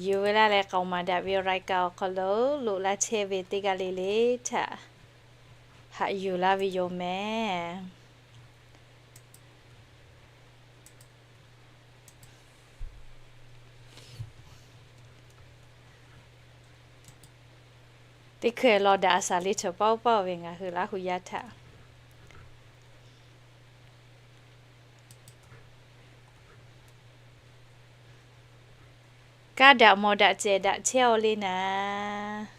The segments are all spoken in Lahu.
Yuˬ ve laˇ leh k'aoˍ maˍ daꞈ ve awˬ รายการ awˬ hk'aw lo loꞈ laˇ chehˇ ve teˇ g'aˇ le le htaꞈ haꞈ yuˬ laˇ ve yoˬ mehˍ. Teˇ hkui law daꞈ a shaˍ le chaw paˆ uˉ paˆ ve ngaˬ hui Laˇ hu yaˇ htaꞈ kaˇ daꞈ mawˬ daꞈ cehˬ daꞈ chehˇ aw le naˍ.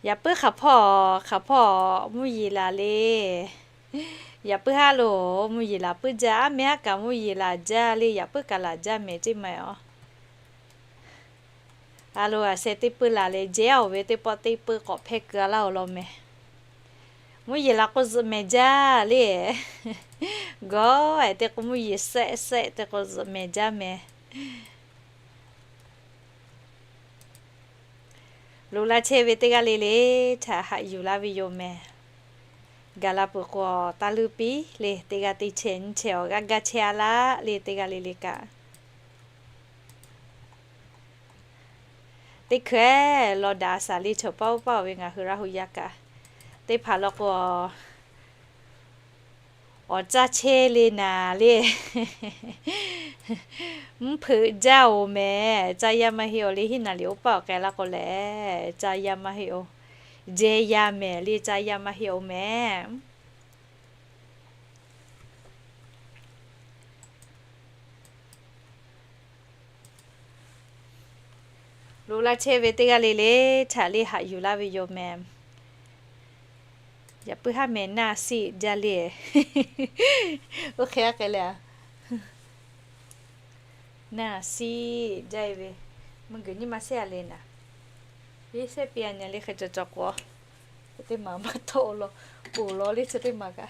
Yaꞈ puiˉ hk'aˬ hpawˇ hk'aˬ hpawˇ mvuhˇ yeˬ laˬ le. Yaꞈ puiˉ haˉ lo mvuhˇ yeˬ laˬ puiˉ jaˇ, aˉ meh aˉ kaꞈ mvuhˇ yeˬ laˬ jaˇ le, yaꞈ puiˉ kaꞈ laˬ jaˇ mehˍ ceˇ maˬ-oˬ. A lo a sheh teˇ puiˉ laˬ leh jehˇ-oˬ ve teˇ pawˆ teˇ puiˉ k'awꞈ hpehˇ keu-a laˇ-oˬ law mehˍ. Mvuhˇ yeˬ laˬ k'o zuhꞈ mehˍ jaˇ le. Gawˇ-e te k'o mvuhˇ yeˬ shehˆ shehˆ te k'o zuhꞈ mehˍ jaˇ mehˍ. Loꞈ laˇ chehˇ ve teˇ g'aˇ le le htaꞈ haꞈ yuˬ laˇ ve yoˬ mehˍ. Gaˬ la peuˬ k'o taˇ luˇ piˇ le, teˇ g'aˇ teˇ chehˇ nyiˇ chehˇ awˬ g'aˇ gaˇ chehˇ-a laˇ le teˇ g'aˇ le le kaꞈ. Teˇ hkui law daꞈ a shaˍ le chaw paˆ uˉ paˆ ve ngaˬ hui Laˇ hu yaˇ kaꞈ, teˇ hpaˍ law k'o, awˬ caˇ chehˇ le naˍ le. Mvuhˇ hpeuꞈ jaˇ-oˬ mehˍ, caˇ yaˇ maˇ heˆ-oˬ le, hiˉ naˍ liꞈ oˇ paˆ awˬ k'ai laˇ k'o lehˬ, caˇ yaˇ maˇ heˆ-oˬ. Jehˇ yaˇ mehˍ le, caˇ yaˇ maˇ heˆ-oˬ mehˍ. Loꞈ laˇ chehˇ ve teˇ g'aˇ le le htaꞈ le haꞈ yuˬ laˇ ve yoˬ mehˍ. Yaꞈ puiˉ haˉ mehˍ naˇ siˆ jaˇ le. Oˇ hk'e a k'ai le a. Naˇ siˆ jaˇ-e ve, mvuhˇ g'uiˬ nyiˇ ma shehˇ-a le naˍ. Yeˇ shehˇ piˇ-a nyi le hk'e cawˬ cawˬ k'o, teˇ maˬ maˇ tawˆ law, ponˬ law le chi teˇ maˬ kaꞈ.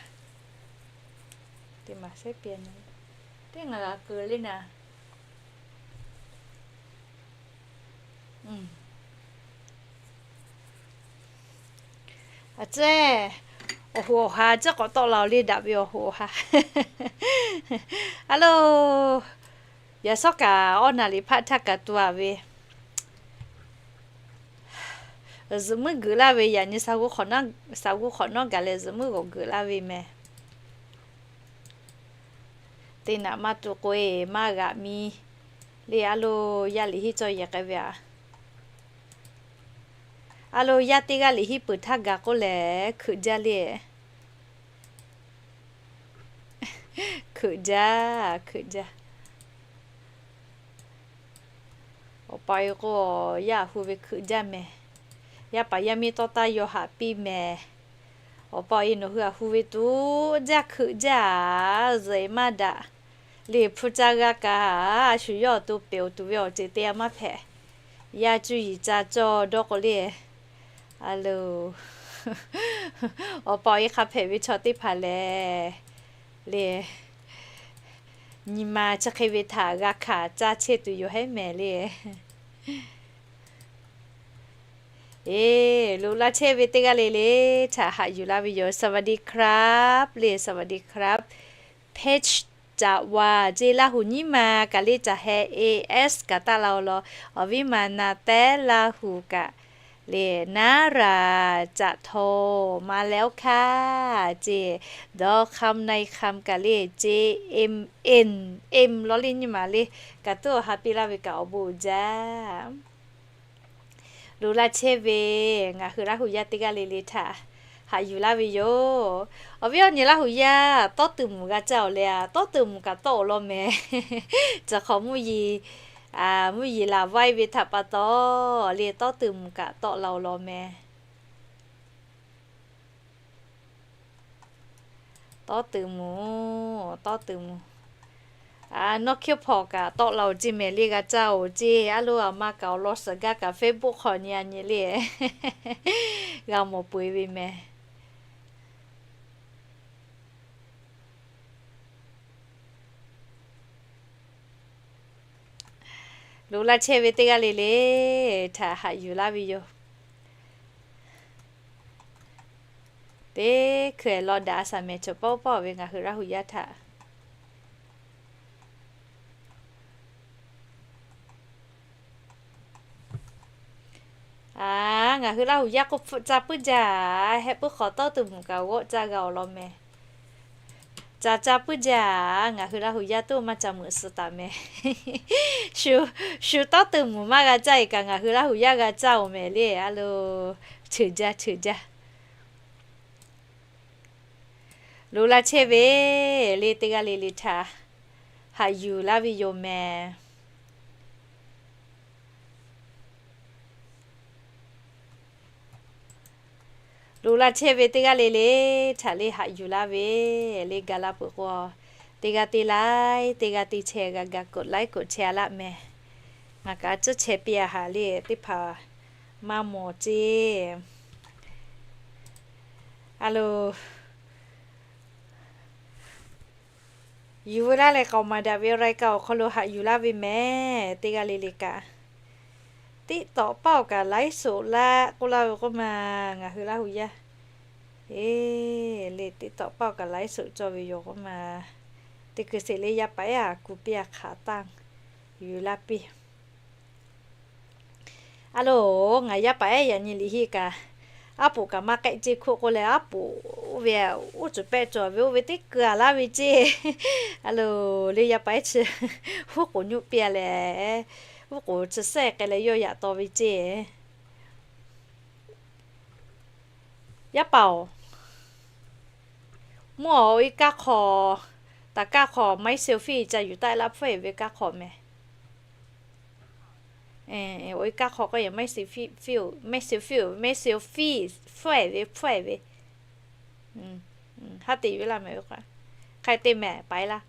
Teˇ maˬ shehˇ piˇ-a nyi, teˇ ngaˬ g'a keu le naˍ. A ceh, awˬ hoꞈ awˬ ha ceh k'awꞈ tawˆ la-oˬ le daꞈ ve awˬ hoꞈ awˬ ha. A lo, yaꞈ shawˉ kaꞈ awˇ naˍ liꞈ hpaˆ htaˇ kaꞈ tu-a ve, zuhꞈ muiˉ geuꞈ laˇ ve yaꞈ nyi shaˍ g'uˇ hk'awꞈ nawˉ gaˬ leh zuhꞈ muiˉ g'awˬ geuꞈ laˇ ve mehˍ. Teˇ naꞈ maˇ tu k'o-e maˇ g'aꞈ mi le. A lo, yaˇ liꞈ hiˉ cawˇ yehˬ k'ai ve a. A lo, yaˇ teˇ g'aˇ liꞈ hiˉ peuˬ htaˇ gaˬ k'oˆ lehˬ hkeuꞈ jaˇ le. Hkeuꞈ jaˇ, hkeuꞈ jaˇ. Awˬ pa e k'o, yaˇ hu ve hkeuꞈ jaˇ mehˍ. Yaˇ paˍ yaˇ miˇ tawˇ taˇ yaw haꞈ piˇ mehˍ. Awˬ pa e nawˬ hui a hu ve tuˬ jaˇ hkeuꞈ jaˇ-a. Zuhꞈ-e maˇ daꞈ le, hpu caˇ g'a kaꞈ, a shu yawˇ awˬ to pehˬ-oˬ tuˬ ve awˬ ceuˬ te-a maˇ hpehꞈ. Yaˇ cuˇ yiˍ ca cawˇ dawˇ k'o le. A lo, awˬ pa awˬ e hk'a hpehꞈ ve chaw teˇ hpaˍ lehˬ le, nyi ma chi hk'e ve htaꞈ g'a hkanˍ caˇ chehˇ tuˬ yoˬ hehˉ mehˍ le. E, loꞈ laˇ chehˇ ve teˇ g'aˇ le le htaꞈ haꞈ yuˬ laˇ ve yoˬ. สวัสดีครับ le, สวัสดีครับ Page caꞈ wa ceˇ Laˇ hu nyiˉ ma kaꞈ le caꞈ heh A S kaꞈ taˆ la-oˬ law. Awˬ viˉ ma na tehˉ Laˇ hu kaꞈ le, naˉ raˍ caꞈ htaw ma leh oˇ hkaˇ ceˇ, dawˇ hk'aˇ na-e hk'aˇ kaꞈ le ceˇ, M N M law le nyiˇ ma le, kaꞈ tuˉ awˬ ha piˇ laˇ ve kaꞈ awˬ bon uiˍ jaˇ. Loꞈ laˇ chehˇ ve ngaˬ hui Laˇ hu yaˇ teˇ g'aˇ le le htaꞈ haꞈ yuˬ laˇ ve yoˬ. Awˬ viˉ awˬ nyi Laˇ hu yaˇ, tawˇ tuˬ mvuhˬ g'a caˇ-oˬ le a, tawˇ tuˬ mvuhˬ kaꞈ tawˆ-oˬ law mehˍ. Cawˬ hk'awꞈ mvuhˇ yeˬ, mvuhˇ yeˬ laˬ vaiˇ ve htaꞈ pa taw le, tawˇ tuˬ mvuhˬ kaꞈ tawˆ la-oˬ law mehˍ. Tawˇ tuˬ mvuhˬ, tawˇ tuˬ mvuhˬ. A, nawˇ hkiˇ hpawˇ kaꞈ tawˆ la-oˬ ceˇ mehˍ le, g'a caˇ-oˬ ceˇ. A lo, aˬ ma kaꞈ awˬ lawn suhˍ gaˇ kaꞈ Facebook hk'aw nyi a nyi le, g'a mawˬ peu-eˬ ve mehˍ. Loꞈ laˇ chehˇ ve teˇ g'aˇ le le htaꞈ haꞈ yuˬ laˇ ve yoˬ. Teˇ hkui law daꞈ a shaˍ mehˍ chaw paˆ uˉ paˆ ve ngaˬ hui Laˇ hu yaˇ htaꞈ Ngaˬ hui Laˇ huˍ yaˇ k'oˆ hpfuhˆ ca puiˉ jaˇ, heh puiˉ hk'awꞈ tawˉ tuˬ mvuhˬ kaꞈ g'awˆ caˇ g'a awˬ lawn mehˍ. Ca ca puiˉ jaˇ, ngaˬ hui Laˇ huˍ yaˇ tuˉ maˇ ca meuꞈ suh taˍ mehˍ. Shu, shu tawˉ tuˬ mvuhˬ maˇ g'a caˇ-e kaꞈ ngaˬ hui Laˇ huˍ yaˇ g'a caˇ-oˬ mehˍ le. A lo, cheuˬ jaˇ cheuˬ jaˇ. Loꞈ la chehˇ ve le teˇ g'aˇ le le htaꞈ haꞈ yuˬ laˇ ve yoˬ mehˍ. Loꞈ la chehˇ ve teˇ g'aˇ le le htaꞈ le haꞈ yuˬ laˇ ve le gaˬ la peuˬ k'o, teˇ g'aˇ te laiˉ teˇ g'aˇ te chehˇ g'a gaˬ กดไลค์ กดแชร์ laˇ mehˍ. Ngaˬ kaꞈ tcuhˉ chehˇ piˇ-a haˍ le teˇ hpaˍ maˇ mawˬ ceˇ. A lo, yuˬ veu laˇ leh k'aoˍ maˍ daꞈ ve รายการ awˬ hk'aw lo haꞈ yuˬ laˇ ve mehˍ teˇ g'aˇ le le kaꞈ. TikTok paˇ awˬ kaꞈ ไลฟ์สด laˇ k'oˆ laˇ ve k'oˆ ma, ngaˬ hui Laˇ huˍ yaˇ, e, le TikTok paˇ awˬ kaꞈ ไลฟ์สด cawˬ ve yoˬ k'oˆ ma. Teˇ hkui sheˍ le yaˇ paˍ ehˉ a kuˬ piˇ-a hk'aˬ taˇ yuˬ laˇ piˇ. A lo, ngaˬ yaˇ paˍ ehˉ yaꞈ nyi liꞈ henˇ kaꞈ, aˉ poꞈ kaꞈ maˇ k'ehˆ ceˇ hkuˆ k'oˆ leh aˉ poꞈ ve, uˉ cuˬ pehˆ cawˬ ve oˇ ve teˇ keu-a laˇ ve ceˇ. A lo, le yaˇ paˍ ehˉ chi huˉ k'oˍ nyoˆ piˇ-a leh, huˉ k'oˍ chi sehˆ k'ai leh yawˇ yaꞈ taw ve ceˇ. Yaˇ paˍ-oˬ, mvuhˇ awˬ e kaˇ hk'aw, taˍ kaˇ hk'aw ไม้เซลฟี่ ca yuˬ taˆ laˇ hpfuhˇ-e ve kaˇ hk'aw mehˍ. Awˬ e kaˇ hk'aw k'o yaꞈ ไม้เซลฟี่ hpfuhˇ-e ve, hpfuhˇ-e ve, hpfuhˇ-e ve. Haˉ te yuˬ laˇ mehˍ ve k'o, hk'ai te mehˍ paiˍ laˇ.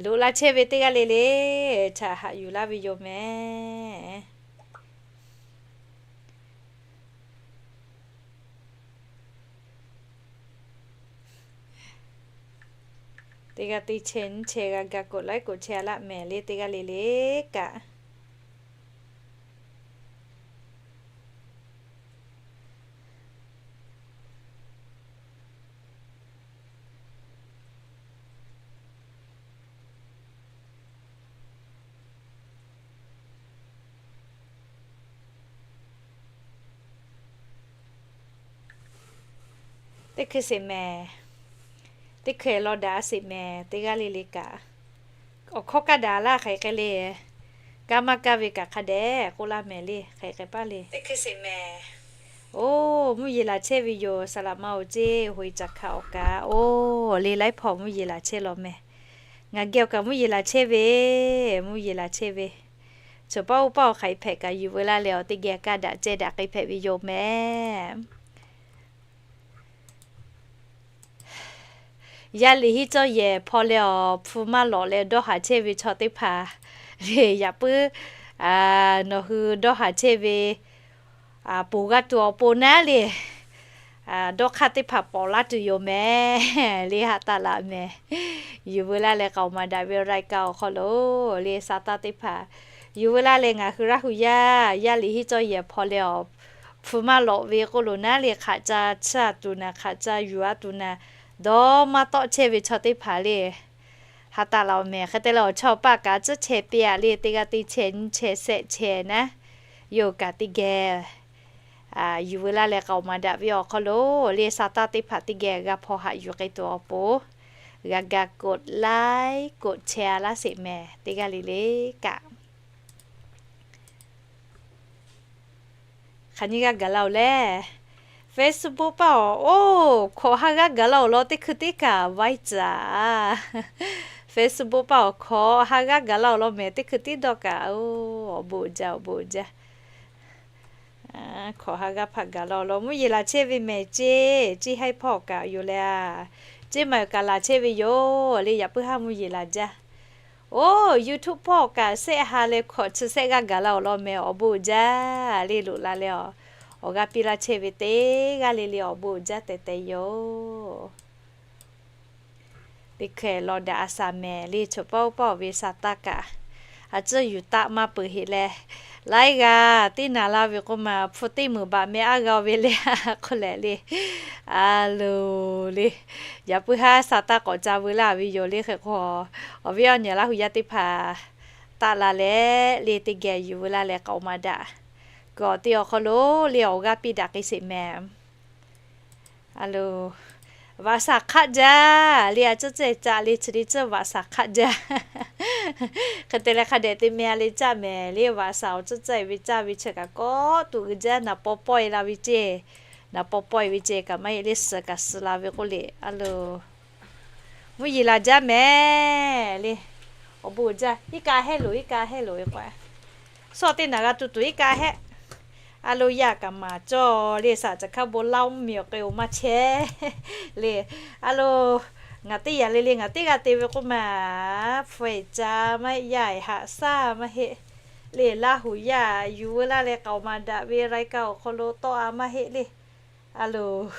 Loꞈ la chehˇ ve teˇ g'aˇ le le htaꞈ haꞈ yuˬ laˇ ve yoˬ mehˍ. Teˇ g'aˇ teˇ chehˇ nyiˇ chehˇ g'a gaˬ กดไลค์ กดแชร์ laˇ mehˍ le teˇ g'aˇ le le kaꞈ. Teˇ hkui sheˍ mehˍ. Teˇ hkui lawˬ daꞈ sheˍ mehˍ teˇ g'aˇ le le kaꞈ. Awˬ hkawˇ kaˇ daꞈ laˇ hk'aˬ hk'e le. Kaˇ maˇ kaˇ ve kaꞈ hk'a dehꞈ k'oˆ laˇ mehˍ le hk'aˬ hk'e paˇ le. Oˇ, mvuhˇ yeˬ laˬ chehˇ ve yoˬ. Saˍ laꞈ ma-oˬ ceˇ, hoꞈ e caˬ hkaꞈ awˬ kaꞈ. Oˇ, le laiˉ hpawˇ mvuhˇ yeˬ laˬ chehˇ law mehˍ. Ngaˬ geh awˬ kaꞈ mvuhˇ yeˬ laˬ chehˇ ve, mvuhˇ yeˬ laˬ chehˇ ve. Chaˬ paˇ oˇ paˇ awˬ hk'aˬ hk'e hpehꞈ kaꞈ yuˬ veu laˇ leh awˬ teˇ geh kaˇ daꞈ ceh daꞈ k'ai hpehꞈ ve yoˬ mehˍ. Yaˇ liꞈ hiˉ cawˇ yehˬ hpaw leh awˬ hpu maˇ lawꞈ leh dawˇ haˍ chehˇ ve chaw teˇ hpaˍ le yaꞈ puiˉ, nawˬ hui dawˇ haˍ chehˇ ve, ponˬ g'a tuˬ awˬ pon naˉ le, dawˇ hk'aˇ teˇ hpaˍ pawˍ laˇ tuˬ yoˬ mehˍ le ha taˍ laꞈ mehˍ. Yuˬ veu laˇ leh k'aoˍ maˍ daꞈ ve รายการ awˬ hk'aw lo le sa taˇ teˇ hpaˍ yuˬ veu laˇ leh ngaˬ hui Laˇ huˍ yaˇ, yaˇ liꞈ hiˉ cawˇ yehˬ hpaw leh awˬ hpu maˇ lawꞈ ve k'oˆ lo naˉ le hk'aˬ ca chiˇ-a tuˬ naˍ, hk'aˬ ca yuˬ-a tuˬ naˍ, dawˇ maˇ tawˆ chehˇ ve chaw teˇ hpaˍ le ha taˍ laꞈ mehˍ. Hk'e te leh awˬ chawˇ paˆ kaꞈ tcuhˉ chehˇ piˇ-a le teˇ g'aˇ teˇ chehˇ nyiˇ chehˇ shehˆ chehˇ naˉ, yawˇ kaꞈ teˇ geh yuˬ veu laˇ leh k'aoˍ maˍ daꞈ ve awˬ hk'aw lo le sa taˇ teˇ hpaˍ teˇ geh g'a hpaw haꞈ yuˬ k'ai tuˬ awˬ pon g'a ga กดไลค์ กดแชร์ laˇ sheˍ mehˍ teˇ g'aˇ le le kaꞈ. Hk'aˬ nyi g'a gaˬ la-oˬ leh, Facebook paˇ awˬ, oˇ, hkawꞈ ha g'aˇ gaˬ la-oˬ law teˇ hkui teˇ kaꞈ vaiˇ caꞈ. Facebook paˇ awˬ hkawꞈ ha g'aˇ gaˬ la-oˬ law mehˍ teˇ hkui teˇ dawˇ kaꞈ, oˇ, awˬ bon uiˍ jaˇ, awˬ bon uiˍ jaˇ. Hkawꞈ ha g'aˇ hpaꞈ gaˬ la-oˬ law mvuhˇ yeˬ laˬ chehˇ ve mehˍ ceˇ, ceˇ haiˉ hpawˇ kaꞈ yoˬ leh a, ceˇ maˬ kaꞈ laˬ chehˇ ve yoˬ le yaꞈ puiˉ haˉ mvuhˇ yeˬ laˬ jaˇ. Oˇ, YouTube paw kaꞈ shehˆ ha leh hkawꞈ chi shehˆ g'aˇ gaˬ la-oˬ law mehˍ awˬ bon uiˍ jaˇ le loꞈ la leh a, awˬ g'aˇ piˇ laˇ chehˇ ve teˇ g'aˇ le le awˬ bon uiˍ jaˇ tehꞈ tehꞈ yoˬ. Teˇ hkeh lawˬ daꞈ a shaˍ mehˍ le chaˬ paˇ oˇ paˇ awˬ ve sa taˇ kaꞈ, a ciˉ yuˬ taˆ maˇ peuˬ heꞈ leh, laiˉ g'aˇ teˇ naˍ laˇ ve k'oˆ ma hpu teˇ meunˍ baꞈ meh aˉ g'a ve le k'oˆ leh le. A loˬ le, yaꞈ puiˉ haˉ sa taˇ k'awꞈ ca veu laˇ ve yoˬ le hk'e k'o, awˬ viˉ awˬ nyi Laˇ huˍ yaˇ teˇ hpaˍ taˆ la leh le teˇ geh yuˬ veu laˇ leh k'aoˍ maˍ daꞈ. Kuiˬ awˬ te awˬ hk'aw lo le awˬ g'aˇ piˇ daꞈ k'ai sheˍ mehˍ. A lo, vaꞈ shaˍ hk'aˆ jaˇ le, a cuˇ ceuˬ caˆ le chi le cuˇ vaꞈ shaˍ hk'aˆ jaˇ. Hk'e te leh hk'a dehꞈ te meh a le caˆ mehˍ le, vaꞈ shaˍ awˬ cuˇ ceuˬ ve caˇ ve chi kaꞈ kawˆ tuꞈ g'uiˬ jaˇ, naˍ paw pawehˇ la ve ceˇ. Naˍ paw pawehˇ ve ceˇ kaꞈ maˇ heˆ le, suhˍ kaꞈ suhˍ la ve k'oˆ le. A lo, mvuhˇ yeˬ laˬ jaˇ mehˍ le. Awˬ bon jaˇ, iˉ kaˆ hehˉ loˬ, iˉ kaˆ hehˉ loˬ ve k'o, suhˆ teˇ naˍ g'a tuˬ tuˬ iˉ kaˆ hehˉ. A lo, yaˇ kaꞈ maˍ cawˇ le, shaˍ caˬ hk'aˇ bon laˇ mvuhˇ miˬ awˬ k'e oˬ maˇ chehˇ le. A lo, ngaˬ teˇ yaꞈ le le ngaˬ teˇ g'aˇ te ve k'oˆ ma, hpu eˬ ca maˇ heˆ, yaˇ eˬ haꞈ shaˉ maˇ heˆ le. Laˇ huˍ yaˇ yuˬ veu laˇ leh k'aoˍ maˍ daꞈ ve รายการ awˬ hk'aw lo tawˆ a maˇ heˆ le. A lo,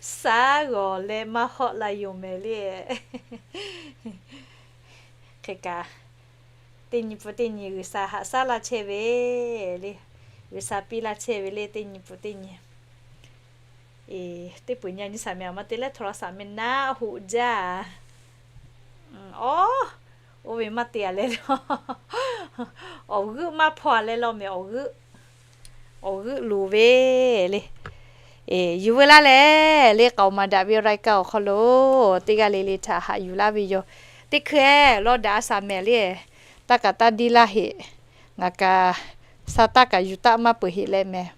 shaˉ g'awˬ leh maˇ hawˆ la yoˬ mehˍ le. Hk'e kaꞈ, teˇ nyi pun teˇ nyi G'uiˬsha haꞈ shaˉ laˇ chehˇ ve le. G'uiˬsha piˇ laˇ chehˇ ve le, teˇ nyi pun teˇ nyi. Teˇ peuˬ nyi nyi shaˍ mehˍ maˇ te leh โทรศัพท์ meh naˆ hoꞈ jaˇ. Oˇ ve maˇ te a leh law. Awˬ g'euˆ maˇ hpaw a leh law mehˍ, awˬ g'euˆ, awˬ g'euˆ loˍ ve le. Yuˬ veu laˇ leh le k'aoˍ maˍ daꞈ ve รายการ awˬ hk'aw lo teˇ g'aˇ le le htaꞈ haꞈ yuˬ laˇ ve yoˬ. Teˇ hkui-eˬ law daꞈ a shaˍ mehˍ le. Taˇ kaꞈ taˇ diˇ laˇ heꞈ. Ngaˬ kaꞈ sha taˇ kaꞈ yuˬ taˆ maˇ peuˬ heꞈ leh mehˍ.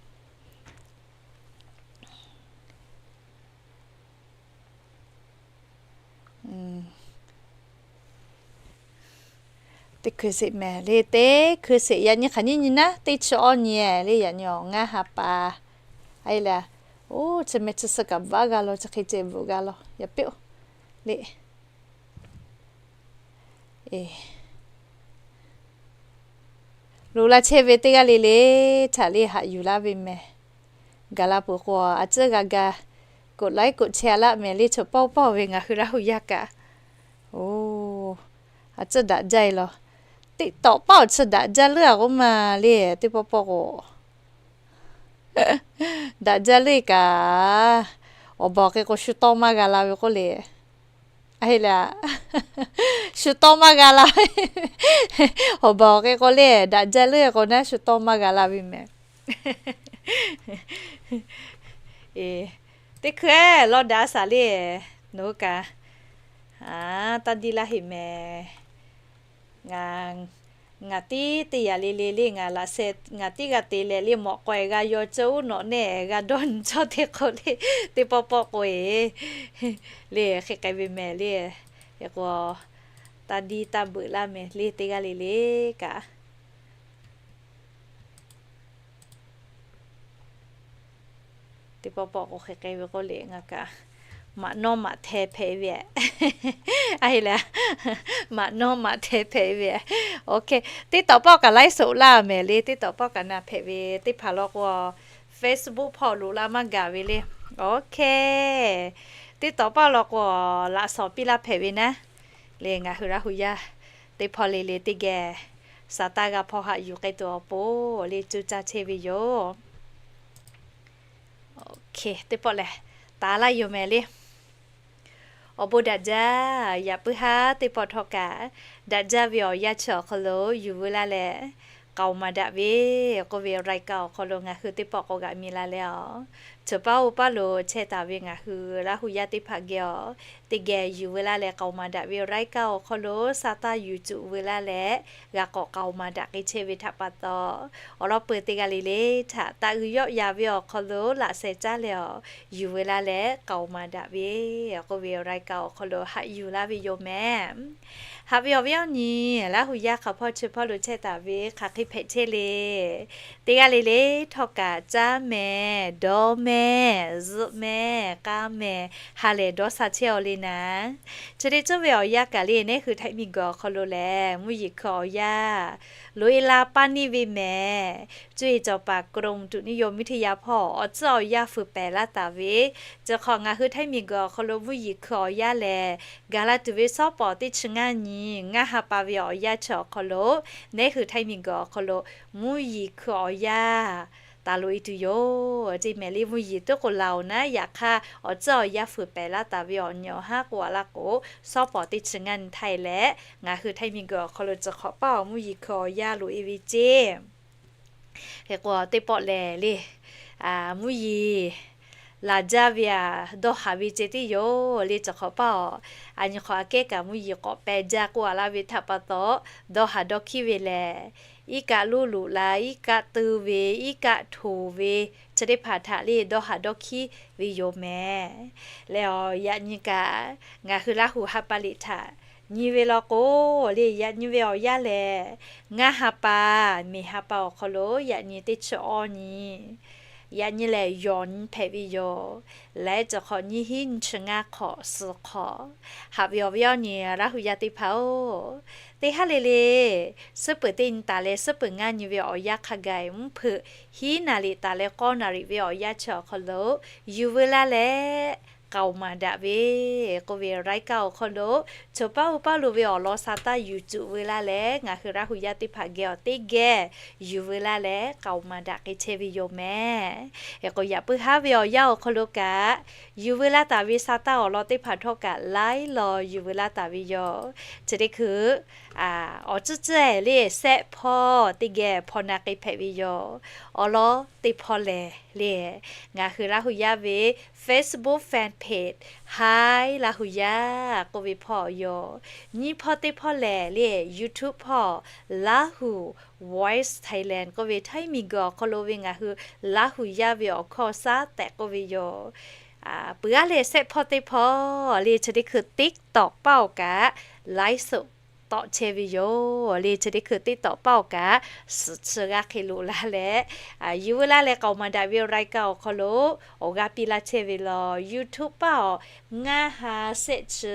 Teˇ hkui sheˍ mehˍ le, teˇ hkui sheˍ yaꞈ nyi hk'aˬ nyiˇ nyi naˉ teˇ chi awˇ nyi le, yaꞈ nyi awˬ ngaˇ ha pa. A e le, oˇ chi meh chi suh kaꞈ bvuhꞈ g'a law, chi hk'e ceh bvuhꞈ g'a law yaꞈ piˇ-oˬ le. Loꞈ la chehˇ ve teˇ g'aˇ le le htaꞈ le haꞈ yuˬ laˇ ve mehˍ. Gaˬ la peuˬ k'o a tcuhˉ g'a ga กดไลค์ กดแชร์ a laˇ mehˍ le, chaw pawˆ pawˆ ve ngaˬ hui Laˇ huˍ yaˇ kaꞈ. Oˇ, a tcuhˉ daꞈ jaˇ e law. TikTok paˆ awˬ chi daꞈ jaˇ leuˉ a k'oˆ ma le, teˇ pawˆ pawˆ k'o daꞈ jaˇ leuˉ e kaꞈ, awˬ baˬ awˬ hk'e k'o shu tawˇ maˇ g'a la ve k'oˆ le. A heˆ le, shu tawˇ maˇ g'a la. Awˬ baˬ awˬ hk'e k'o le, daꞈ jaˇ leuˉ e k'o naˉ shu tawˇ maˇ g'a la ve mehˍ. Teˇ hkui-eˬ law daꞈ a shaˍ le, nawˬ hui kaꞈ taˇ diˇ laˇ heꞈ mehˍ. Ngaˬ tiˉ teˇ yaꞈ le le le ngaˬ laꞈ sheh ngaˬ tiˉ g'a te leh le mawꞈ k'aw-eˬ g'a yaw cawˇ uˉ nawꞈ neˇ g'a dawˇ nyi cawˇ teˇ k'o le, teˇ pawˆ pawˆ k'o-e le hk'e k'ai ve mehˍ le. K'o, taˇ diˇ taˇ beuꞈ laˇ mehˍ le teˇ g'aˇ le le kaꞈ. Teˇ pawˆ pawˆ k'o hk'e k'ai ve k'oˆ le, ngaˬ kaꞈ maꞈ nawˉ maꞈ hteh hpehꞈ ve. A heˆ le, maꞈ nawˉ maꞈ hteh hpehꞈ ve. Oˇ hk'e, teˇ tawꞈ pawˆ kaꞈ laiˉ soꞈ laˇ mehˍ le, teˇ tawꞈ pawˆ kaꞈ na hpehꞈ ve teˇ hpaˍ law k'o, Facebook hpawˇ loꞈ la maˇ gaˬ ve le. Oˇ hk'e, teˇ tawꞈ pawˆ law k'o, laꞈ shawnˍ piˇ laˇ hpehꞈ ve naˉ le, ngaˬ hui Laˇ huˍ yaˇ teˇ hpawˇ le le teˇ geh sha taˇ g'a hpawˇ haꞈ yuˬ k'ai tuˬ awˬ pon le cuˇ caˇ chehˇ ve yoˬ. Teˇ pawˆ lehˬ, taˍ laˇ yoˬ mehˍ le. Awˬ bon daꞈ jaˇ. Yaꞈ puiˉ haˉ teˇ pawˆ htawˇ kaꞈ, daꞈ jaˇ ve awˬ yanˇ chi awˬ hk'aw lo yuˬ veu laˇ leh, k'aoˍ maˍ daꞈ ve k'oˆ ve รายการ awˬ hk'aw lo ngaˬ hui teˇ pawˆ k'awꞈ g'aꞈ mi la leh a, chawˬ paˉ oˇ paˉ lo chehˇ taˍ ve ngaˬ hui Laˇ huˍ yaˇ teˇ hpaˍ geh a, teˇ geh yuˬ veu laˇ leh k'aoˍ maˍ daꞈ ve รายการ awˬ hk'aw lo sha taˇ yuˬ cuˬ veu laˇ leh, g'a k'awꞈ k'aoˍ maˍ daꞈ k'ai chehˇ ve htaꞈ pa taw, awˬ lawn peuˬ teˇ g'aˇ le le htaꞈ taꞈ g'uiˬ yawˆ ya ve awˬ hk'aw lo laꞈ sheh caˇ leh a, yuˬ veu laˇ leh k'aoˍ maˍ daꞈ ve k'oˆ ve รายการ awˬ hk'aw lo haꞈ yuˬ laˇ ve yoˬ mehˍ. Haꞈ ve awˬ viˉ awˬ nyi, Laˇ huˍ yaˇ hk'aˬ hpawˇ chi hpawˇ lo chehˇ taˍ ve hk'aˬ hk'e hpehꞈ chehˇ le. Teˇ g'aˇ le le htawˇ kaꞈ caˇ mehˍ, dawˇ mehˍ, zuhꞈ mehˍ, k'aˇ mehˍ, ha lehˬ dawˇ sha chehˇ aw le naˍ. Chi teˇ ceuˬ ve awˬ yanˇ kaꞈ le, nehˉ hui htaiˍ miˬguiˬ awˬ hk'aw lo lehˬ, mvuhˇ yeˬ hkui awˬ yanˇ loꞈ e la paˇ neˇ ve mehˍ. Cuˇ yiˍ cawˬ paˍ กรมอุตุนิยมวิทยา hpawˇ awˬ tcuhˉ awˬ yanˇ fuiˍ pehˍ laˇ taˍ ve, chi hk'awꞈ ngaˬ hui htaiˍ miˬguiˬ awˬ hk'aw lo mvuhˇ yeˬ hkui awˬ yanˇ lehˬ, gaˬ la tuˬ ve shawˉ pawˍ teˇ chi ngaˇ nyi ngaˇ ha pa ve awˬ yanˇ chi awˬ hk'aw lo, nehˉ hui htaiˍ miˬguiˬ awˬ hk'aw lo mvuhˇ yeˬ hkui awˬ yanˇ taˍ loꞈ e tuˬ yoˬ. Ceˇ mehˍ le, mvuhˇ yeˬ tuˉ k'o laˬ oˬ naˉ, yaꞈ hk'aˇ awˬ tcuhˉ awˬ yaˇ fuiˍ pehˍ laˇ taˍ ve awˬ nyi awˬ haˉ k'oˆ a laˇ k'o, shawˉ pawˍ teˇ chi ngaˇ nyi htaˇ e leh, ngaˬ hui Htaiˇ miˬguiˬ awˬ hk'aw lo cawˬ hk'awꞈ paˇ awˬ mvuhˇ yeˬ hkui awˬ yaˇ loꞈ e ve ceˇ. Hk'e k'o, teˇ pawˆ lehˬ le, mvuhˇ yeˬ laˬ jaˇ ve aꞈ, dawˇ haˍ ve ceh tiˉ yoˬ le. Cawˬ hk'awꞈ paˇ awˬ, a nyi hk'awꞈ aꞈ kehˉ kaꞈ mvuhˇ yeˬ k'awꞈ peh jaˇ k'oˆ a laˇ ve htaꞈ pa taw, dawˇ haˍ dawˇ hkiˉ ve lehˬ, iˉ kaˆ loˇ loꞈ la, iˉ kaˆ teu ve, iˉ kaˆ htoꞈ ve, chi teˇ hpaˍ htaꞈ le dawˇ haˍ dawˇ hkiˉ ve yoˬ mehˍ. Leh awˬ yaꞈ nyi kaꞈ, ngaˬ hui Laˇ huˍ ha pa liꞈ htaꞈ nyi ve law k'o, le yaꞈ nyi ve awˬ yanˇ lehˬ, ngaˇ ha pa, miˬ ha pa awˬ hk'aw lo yaꞈ nyi teˇ chi awˇ nyi, yaꞈ nyi lehˬ yawˬ nyi hpehꞈ ve yoˬ. Leh cawˬ hk'awꞈ nyiˇ hinˉ nyiˇ chi ngaˇ hk'awꞈ suhˍ hk'awꞈ haꞈ ve awˬ viˉ awˬ nyi Laˇ huˍ yaˇ teˇ hpaˍ-oˬ, teˇ haˉ le le, suhˉ peuˬ teˇ nyi taˍ leh suhˉ peuˬ ngaˇ nyi ve awˬ yanˇ hk'a gaˬ mvuhˇ hpeuꞈ hiˉ naˍ riˍ taˍ leh k'awˇ naˍ riˍ ve awˬ yanˇ chi awˬ hk'aw lo yuˬ veu laˇ leh k'aoˍ maˍ daꞈ ve k'oˆ ve รายการ awˬ hk'aw lo, choˬ paˇ uˇ paˇ lo ve awˬ lawn sa taˇ yuˬ cuˬ veu laˇ leh, ngaˬ hui Laˇ huˍ yaˇ teˇ hpaˍ geh awˬ teˇ geh yuˬ veu laˇ leh k'aoˍ maˍ daꞈ k'ai chehˇ ve yoˬ mehˍ. Hk'e k'o, yaꞈ puiˉ haˉ ve awˬ yanˇ awˬ hk'aw lo kaꞈ, yuˬ veu laˇ taˍ ve sa taˇ awˬ lawn teˇ hpaˍ htawˇ kaꞈ laiˉ law yuˬ veu laˇ taˍ ve yoˬ. Chi teˇ hkui awˬ tcuhˉ tcuhˉ le, sehˆ hpawˇ teˇ geh hpaw na k'ai hpehꞈ ve yoˬ. Awˬ lawn teˇ hpawˇ lehˬ le, ngaˬ hui Laˇ huˍ yaˇ ve Facebook fan page Hi Laˇ huˍ yaˇ k'oˆ ve hpawˇ yoˬ. Nyiˇ hpawˇ teˇ hpawˇ lehˬ le, YouTube hpawˇ Laˇ huˍ Voice Thailand k'oˆ ve Htaiˇ miˬguiˬ awˬ hk'aw lo ve ngaˬ hui Laˇ huˍ yaˇ ve awˬ hkawˇ shaˉ tehꞈ k'oˆ ve yoˬ. Peuˬ aˉ leh sehˆ hpawˇ teˇ hpawˇ le, chi teˇ hkui TikTok paˇ awˬ kaꞈ laiˉ suhˍ tawˆ chehˇ ve yoˬ le. Chi teˇ hkui TikTok paˇ awˬ kaꞈ suhˍ chi g'a hk'e loꞈ la leh, yuˬ veu laˇ leh k'aoˍ maˍ daꞈ ve รายการ awˬ hk'aw lo awˬ g'aˇ piˇ laˇ chehˇ ve law. YouTube paˇ awˬ ngaˇ ha sehˆ chi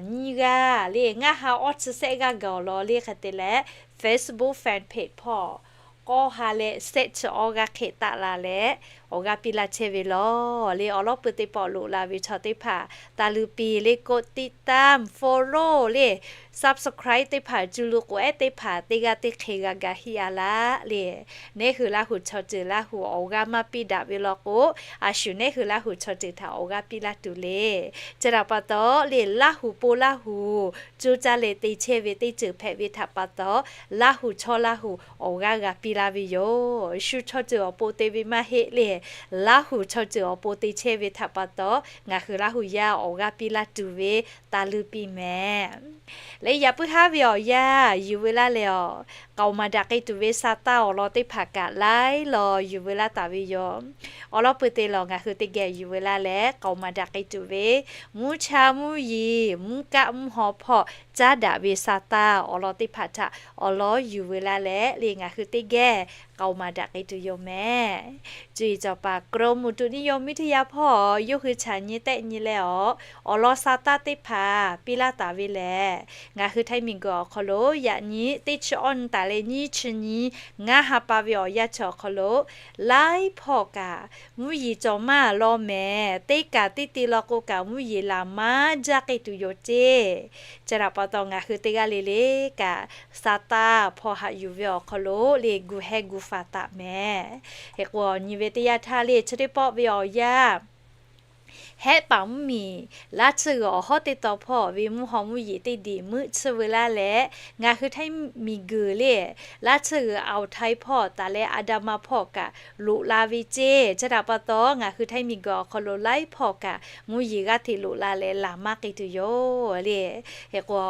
nyiˇ g'aˇ le, ngaˇ ha awˇ chi sehˆ g'aˇ gaˬ awˬ lawn le hk'e te leh, Facebook fan page hpawˇ k'awˇ ha leh sehˆ chi awˇ g'aˇ hk'e taˆ la leh awˬ g'aˇ piˇ laˇ chehˇ ve law. Le awˬ lawn pui teˇ pawˆ loꞈ la ve chaw teˇ hpaˍ taˇ luˇ piˇ le, กดติดตาม follow le, subscribe teˇ hpaˍ, cuˇ lu k'oꞈ ehˉ teˇ hpaˍ teˇ g'aˇ teˇ hk'e g'a ga hiˆ a laˇ le. Neˇ hui Laˇ huˍ chaw ceuˬ Laˇ huˍ awˬ g'aˇ maˇ piˇ daꞈ ve law k'o, a shu neˇ hui Laˇ huˍ chaw ceuˬ htaꞈ awˬ g'aˇ piˇ laˇ tuˬ le. Chi htaꞈ pa taw le, Laˇ huˍ po Laˇ huˍ coˇ caˇ leh te chehˇ ve teˇ ceuˬ hpehꞈ ve htaꞈ pa taw, Laˇ huˍ chaw Laˇ huˍ awˬ g'aˇ g'a piˇ laˇ ve yoˬ. Shu chaw ceuˬ awˬ pon te ve maˇ heˆ le, Laˇ huˍ chaw ceuˬ awˬ pon te chehˇ ve htaꞈ pa taw, ngaˬ hui Laˇ huˍ yaˇ awˬ g'aˇ piˇ laˇ tuˬ ve taˇ luˇ piˇ mehˍ. Le yaꞈ puiˉ haˉ ve awˬ yanˇ yuˬ veu laˇ leh awˬ, k'aoˍ maˍ daꞈ k'ai tuˬ ve sa taˇ awˬ lawn teˇ hpaˍ kaꞈ laiˉ law yuˬ veu laˇ taˍ ve yoˬ. Awˬ lawn pui te lawˬ ngaˬ hui teˇ geh yuˬ veu laˇ leh k'aoˍ maˍ daꞈ k'ai tuˬ ve, mvuhˇ cha mvuhˇ yeˬ mvuhˇ kaˆ mvuhˇ haw hpawˇ caˉ daꞈ ve sa taˇ awˬ lawn teˇ hpaˍ htaꞈ awˬ lawn yuˬ veu laˇ leh le ngaˬ hui teˇ geh k'aoˍ maˍ daꞈ k'ai tuˬ yoˬ mehˍ. Cuˇ yiˍ cawˬ paˍ กรมอุตุนิยมวิทยา hpawˇ yawˇ hui chaꞈ nyi tehˆ nyi leh awˬ, awˬ lawn sa taˇ teˇ hpaˍ piˇ laˇ taˍ ve lehˬ, ngaˬ hui Htaiˇ miˬguiˬ awˬ hk'aw lo yaꞈ nyi teˇ chi awˇ nyi taˍ leh nyiˇ chi nyi ngaˇ ha pa ve awˬ yanˇ chi awˬ hk'aw lo laiˉ hpawˇ kaꞈ mvuhˇ yeˬ cawˬ maˇ law mehˍ. Teˇ kaꞈ teˇ te law k'o kaꞈ mvuhˇ yeˬ laˬ maˇ jaˇ k'ai tuˬ yoˬ ceˇ. Chi htaꞈ pa taw ngaˬ hui teˇ g'aˇ le le kaꞈ sa taˇ hpawˇ haꞈ yuˬ ve awˬ hk'aw lo le gu heh gu faˍ taˍ mehˍ. Hk'e k'o, awˬ nyi ve teˇ yanˇ htaˇ le chi teˇ pawˆ ve awˬ yanˇ hehˆ paˍ mvuhˇ miˬ laˇ tsuhˇ g'uiˬ awˬ hawˉ teˇ taw hpawˇ ve mvuhˇ haw mvuhˇ yeˬ teˇ diˬ meuˆ tsuhˇ veu laˇ leh, ngaˬ hui Htaiˇ miˬguiˬ le laˇ tsuhˇ g'uiˬ Awˬ htaiˇ hpawˇ taˍ leh Andaˍmanˍ hpawˇ kaꞈ loꞈ la ve ceˇ. Chi htaꞈ pa taw ngaˬ hui Htaiˇ miˬguiˬ awˬ hk'aw lo laiˉ hpawˇ kaꞈ mvuhˇ yeˬ g'aˇ hteꞈ loꞈ la leh laˬ maˇ k'ai tuˬ yoˬ le. Hk'e k'o,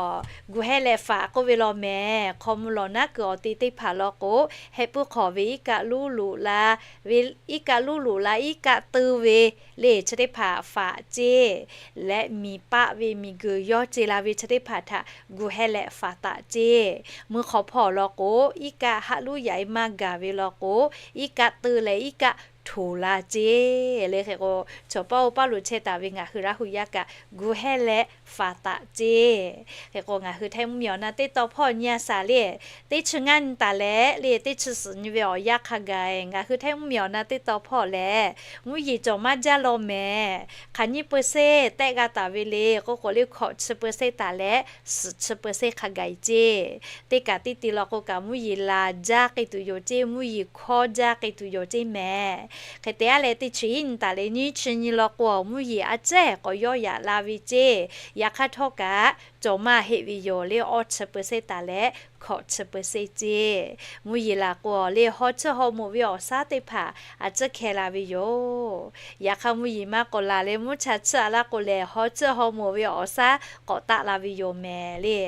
gu heh leh faˍ k'oˆ ve law mehˍ. Hk'aw mvuh lawˬ naˉ kuiˬ awˬ te teˇ hpaˍ law k'o, heh puiˉ hk'awꞈ ve iˉ kaˆ luˇ loꞈ la ve, iˉ kaˆ luˇ loꞈ la iˉ kaˆ teu ve le chi teˇ hpaˍ faˍ ceˇ. Leh miˬ paˆ ve miˬguiˬ yawˇ ce la ve chi teˇ hpaˍ htaꞈ gu heh leh faˍ taˍ ceˇ. Mvuhˇ hk'aw hpawˇ law k'o, iˉ kaˆ haˆ luˉ yaꞈ e maˇ gaˬ ve law k'o, iˉ kaˆ teu leh iˉ kaˆ htoˍ la ceˇ le. Hk'e k'o, chaw paˇ oˇ paˇ lo chehˇ taˍ ve ngaˬ hui Laˇ hu yaˇ kaꞈ gu hehˇ leh faˍ taˍ ceˇ. Hk'e k'o, ngaˬ hui Htaiˇ mvuhˇmiˬ awˬ na teˇ taw hpawˇ nyi a shaˍ le, teˇ chi ngaˇ nyi taˍ leh le, teˇ chi suhˍ nyi ve awˬ yanˇ hk'a gaˬ ngaˬ hui Htaiˇ mvuhˇmiˬ awˬ na teˇ taw hpawˇ lehˬ, mvuhˇ yeˬ cawˬ maˇ jaˇ law mehˍ. Hk'aˬ nyiˇ peu se tehˆ g'a taˍ ve le k'oˆ k'o le, hkawꞈ chi peu se taˍ leh suhˍ chi peu se hk'a gaˬ ceˇ. Teˇ kaꞈ teˇ ti law k'o kaꞈ mvuhˇ yeˬ laˬ jaˇ k'ai tuˬ yoˬ ceˇ, mvuhˇ yeˬ hkawˇ jaˇ k'ai tuˬ yoˬ ceˇ mehˍ. Hk'e te aˉ leh, teˇ chi hiˉ nyi taˍ leh nyiˇ chi nyi law k'o, mvuhˇ yeˬ a ciˉ k'awꞈ yawˇ yaꞈ la ve ceˇ. Yaꞈ hk'aˇ htawˇ kaꞈ cawˬ maˇ heˆ ve yoˬ le, awˇ chi peu se taˍ leh hkawꞈ chi peu se ceˇ. Mvuhˇ yeˬ laˬ k'o le, haw tsuhˇ haw moˍ ve awˬ shaˉ teˇ hpaˍ a ciˉ hkeh la ve yoˬ. Yaꞈ hk'aˇ mvuhˇ yeˬ maˇ k'awꞈ laˬ leh mvuhˇ cha tsuhˇ a laˇ k'o lehˬ, haw tsuhˇ haw moˍ ve awˬ shaˉ k'awꞈ taˆ la ve yoˬ mehˍ le.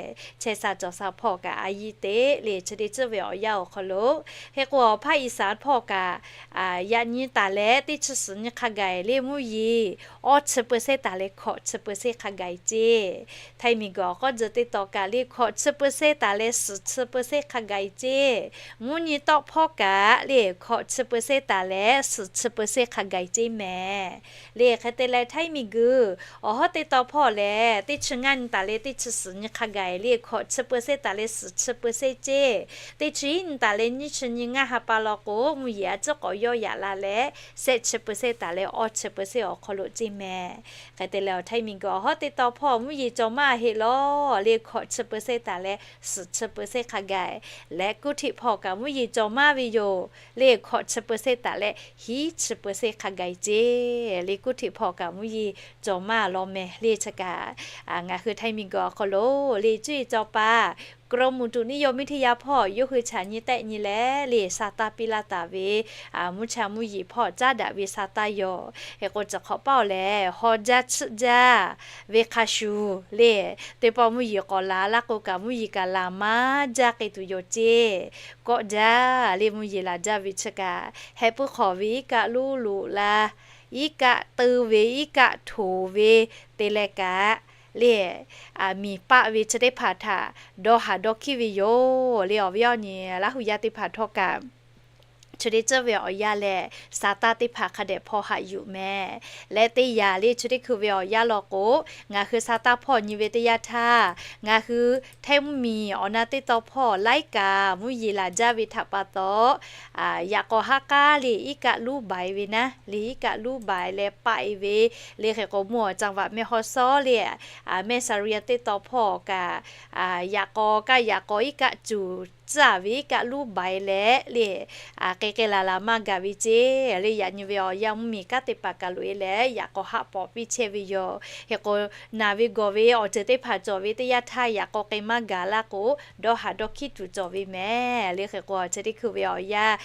Chehˇ sha cawˬ sha hpawˇ kaꞈ a yiˇ teꞈ le, chi teˇ tcuhˉ ve awˬ yanˇ awˬ hk'aw lo, hk'e k'o awˬ hpaˇ Iˉsaˍ hpawˇ kaꞈ yaꞈ nyi taˍ leh teˇ chi suhˍ nyi hk'a gaˬ le, mvuhˇ yeˬ awˇ chi peu se taˍ leh hkawꞈ chi peu se hk'a gaˬ ceˇ. Htaiˇ miˬguiˬ awˬ k'awˇ tcuh teˇ taw kaꞈ le, hkawꞈ chi peu se taˍ leh suhˍ chi peu se hk'a gaˬ ceˇ. Mvuhˇ nyi tawˆ hpawˇ kaꞈ le, hkawꞈ chi peu se taˍ leh suhˍ chi peu se hk'a gaˬ ceˇ mehˍ le. Hk'e te leh Htaiˇ miˬguiˬ awˬ hawˉ teˇ taw hpawˇ lehˬ, teˇ chi ngaˇ nyi taˍ leh teˇ chi suhˍ nyi hk'a gaˬ le, hkawꞈ chi peu se taˍ leh suhˍ chi peu se ceˇ. Teˇ chi hiˉ nyi taˍ leh nyiˇ chi nyi ngaˇ ha pa law k'o, mvuhˇ yeˬ a ciˉ k'awꞈ yawˇ yaꞈ la leh, shehˆ chi peu se taˍ leh awˇ chi peu se awˬ hk'aw lo ceˇ mehˍ. Hk'e te leh awˬ Htaiˇ miˬguiˬ awˬ hawˉ teˇ taw hpawˇ mvuhˇ yeˬ cawˬ maˇ heˆ law le, hkawꞈ chi peu se taˍ leh suhˍ chi peu se hk'a gaˬ leh, kuˇ htiꞈ hpawˇ kaꞈ mvuhˇ yeˬ cawˬ maˇ ve yoˬ le, hkawꞈ chi peu se taˍ leh hiˉ chi peu se hk'a gaˬ ceˇ. Le kuˇ htiꞈ hpawˇ kaꞈ mvuhˇ yeˬ cawˬ maˇ law mehˍ le. Chi kaꞈ ngaˬ hui Htaiˇ miˬguiˬ awˬ hk'aw lo le cuˇ yiˍ cawˬ paˍ กรมอุตุนิยมวิทยา hpawˇ yawˇ hui chaꞈ nyi tehˆ nyi leh le, sa taˇ piˇ laˇ taˍ ve mvuhˇ cha mvuhˇ yeˬ hpawˇ caˉ daꞈ ve sa taˇ yoˬ. Hk'e k'o, chi hk'awꞈ paˇ awˬ lehˬ, haw jaˇ tsuhˆ jaˇ ve hk'a shuˍ le, teˇ pawˆ mvuhˇ yeˬ k'awꞈ laˬ laˇ k'o kaꞈ, mvuhˇ yeˬ kaꞈ laˬ maˇ jaˇ k'ai tuˬ yoˬ ceˇ. Kawˆ jaˇ le, mvuhˇ yeˬ laˬ jaˇ ve chi kaꞈ, heh puiˉ hk'awꞈ ve iˉ kaˆ luˉ loꞈ la, iˉ kaˆ teu ve, iˉ kaˆ htoˍ ve te leh kaꞈ le, miˬ paˆ ve chi teˇ hpaˍ htaꞈ dawˇ haˍ dawˇ hkiˉ ve yoˬ le. Awˬ viˉ awˬ nyi Laˇ hu yaˇ teˇ hpaˍ htawˇ kaꞈ, chi teˇ tcuhˉ ve awˬ yanˇ lehˬ, sa taˇ teˇ hpaˍ hk'a dehꞈ hpaw haꞈ yuˬ mehˍ. Leh teˇ yanˇ le chi teˇ hkui ve awˬ yanˇ law k'o, ngaˬ hui sa taˇ hpawˇ nyi ve teˇ yanˇ htaˇ, ngaˬ hui Htaiˇ mvuhˇmiˬ awˬ na teˇ taw hpawˇ laiˉ kaꞈ mvuhˇ yeˬ laˬ jaˇ ve htaꞈ pa taw, yaꞈ k'aw haˉ k'aˉ le iˉ kaˆ luˉ baiˍ ve naˉ le, iˉ kaˆ luˉ baiˍ leh paˆ e ve le. Hk'e k'o, mvuhˇ awˬ จังหวัด แม่ฮ่องสอน le, แม่สอด teˇ taw hpawˇ kaꞈ, yaꞈ k'aw kaˆ yaꞈ k'aw iˉ kaˆ cuˬ tcuhˉ ve iˉ kaˆ luˉ baiˍ leh le, k'ai k'ai laˬ laˬ maˇ gaˬ ve ceˇ le. Yaꞈ nyi ve awˬ yanˇ mvuhˇmiˬ kanˉ teˇ hpaˍ kaꞈ loꞈ e leh yaꞈ k'aw haˆ pawˍ piˇ chehˇ ve yoˬ. Hk'e k'o, naˬ ve gawˬ ve awˬ ceuˬ teˇ hpaˍ cawˬ ve teˇ yanˇ htaˇ yaꞈ k'aw k'ai maˇ gaˬ laˇ k'o, dawˇ haˍ dawˇ hkiˉ tuˬ cawˬ ve mehˍ le. Hk'e k'o, chi teˇ hkui ve awˬ yanˇ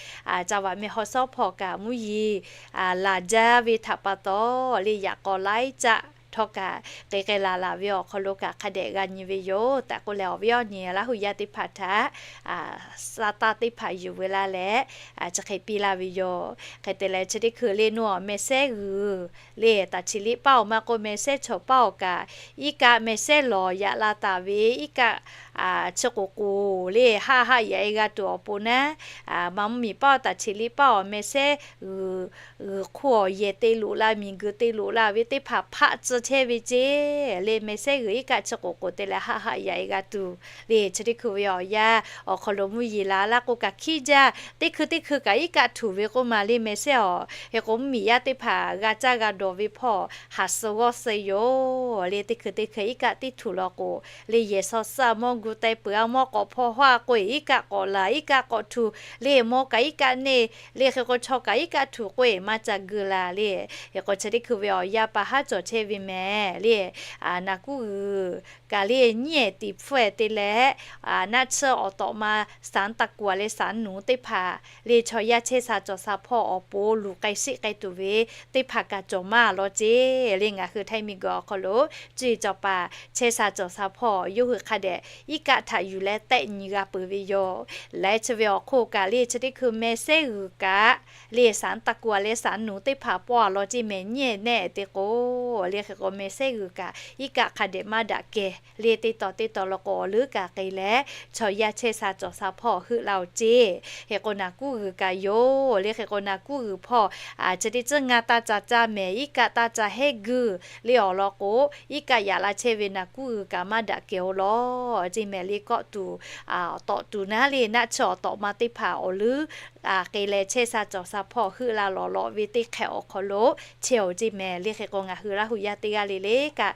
จังหวัด แม่ฮ่องสอน hpawˇ kaꞈ mvuhˇ yeˬ laˬ jaˇ ve htaꞈ pa taw le, yaꞈ k'aw laiˉ caˆ htawˇ kaꞈ k'ai k'ai laˬ laˬ ve awˬ hk'aw lo kaꞈ hk'a dehꞈ g'a nyi ve yoˬ tehꞈ k'oˆ leh, awˬ viˉ awˬ nyi Laˇ hu yaˇ teˇ hpaˍ htaꞈ sa taˇ teˇ hpaˍ yuˬ ve laˇ leh, chi hk'e piˇ laˇ ve yoˬ. Hk'e te leh chi teˇ hkui le nuˇ awˬ meh sehˉ g'uiˬ le, taˍ chi liˇ paˇ awˬ maˇ k'oˆ, meh sehˉ chaw paˇ awˬ kaꞈ, iˉ kaˆ meh sehˉ lawˬ yaꞈ la taˍ ve iˉ kaˆ chi k'oˍ k'oˍ le, haˆ haˆ yaꞈ e g'a tuˬ awˬ pon naˉ, maˇ mvuhˇmiˬ paˇ awˬ taˍ chi liˇ paˇ awˬ meh sehˉ g'uiˬ, g'uiˬ hk'oˆ awˬ yehˬ te loꞈ la, miˬguiˬ te loꞈ la ve teˇ hpaˍ hpaˆ tcuh chehˇ ve ceˇ le. Meh sehˉ g'uiˬ iˉ kaˆ chi k'oˍ k'oˍ te leh haˆ haˆ yaꞈ e g'a tuˬ le. Chi teˇ hkui ve awˬ yanˇ awˬ hk'aw lo mvuhˇ yeˬ laˬ laˇ k'o kaꞈ hkiˉ jaˇ. Teˇ hkui teˇ hkui kaꞈ iˉ kaˆ htuˬ ve k'oˆ ma le meh sehˉ awˬ. Hk'e k'o, mvuhˇmiˬ yaˇ teˇ hpaˍ g'a caˇ g'a dawˬ ve hpawˇ haˍ suh g'awˇ suh yoˬ le. Teˇ hkui teˇ hkui iˉ kaˆ tiˉ htuˬ law k'o le, yehˬ shaw suh mawˇ gu teh peuˬ a mawˇ k'awꞈ hpawˇ hawˉ a k'oˆ e, iˉ kaˆ k'awꞈ laˬ iˉ kaˆ k'awꞈ htuˬ le, mawˇ kaꞈ iˉ kaˆ neˇ le. Hk'e k'o, chaw kaꞈ iˉ kaˆ htuˬ k'oˆ e maˇ ca geu la le. Hk'e k'o, chi teˇ hkui ve awˬ yanˇ pa haˉ cawˬ chehˇ ve mehˍ le. Naˍ kuˉ g'uiˬ kaꞈ le nyiˉ ehˍ tiˍ hpfuhˇ ehˍ te leh, naˆ tsuhˇ awˬ tawꞈ ma สามตะกัว le สามหนอง teˇ hpaˍ le, chaw yaˇ chehˇ sha cawˬ sha hpawˇ awˬ pon luˬ k'ai sheˆ k'ai tuˬ ve teˇ hpaˍ kaꞈ cawˬ maˇ law ceˇ le. Ngaˬ hui Htaiˇ miˬguiˬ awˬ hk'aw lo cuˇ yiˍ cawˬ paˍ chehˇ sha cawˬ sha hpawˇ yawˇ hui hk'a dehꞈ iˉ kaˆ htaꞈ yuˬ leh tehˆ nyi g'a peuˬ ve yoˬ. Leh chi ve awˬ hk'oˆ kaꞈ le chi teˇ hkui meh sehˉ g'uiˬ kaꞈ le saˍ taˇ ku a leh saˍ nuˬ teˇ hpaˍ pawˆ a law ceˇ mehˍ nyi nehˆ te k'o, le hk'e k'o meh sehˉ g'uiˬ kaꞈ iˉ kaˆ hk'a dehꞈ maˇ daꞈ kehˬ le teˇ taw teˇ taw law k'o awˬ leuˉ kaꞈ k'e leh chaw yaˇ chehˇ sha cawˬ sha hpawˇ heuˆ la-oˬ ceˇ. Hk'e k'o naˬ kuˉ g'uiˬ kaꞈ yoˬ le. Hk'e k'o naˬ kuˉ g'uiˬ hpawˇ chi teˇ tcuhˉ ngaˇ taˇ ca caˇ mehˍ, iˉ kaˆ taˇ ca hehˉ guiˇ le awˬ lawn k'o, iˉ kaˆ yaꞈ la chehˇ ve naˬ kuˉ g'uiˬ kaꞈ maˇ daꞈ kehˬ-oˬ lawˬ ceˇ mehˍ le. Kawˆ tuˬ tawꞈ tuˬ naˉ le naˆ chi awˬ tawꞈ ma teˇ hpaˍ awˬ leuˉ k'e leh chehˇ sha cawˬ sha hpawˇ heuˆ la lawˬ lawꞈ ve teˇ hk'ehꞈ awˬ hk'aw lo chehˇ-oˬ ceˇ mehˍ le. Hk'e k'o ngaˬ hui Laˇ huˍ yaˇ teˇ g'aˇ le le kaꞈ,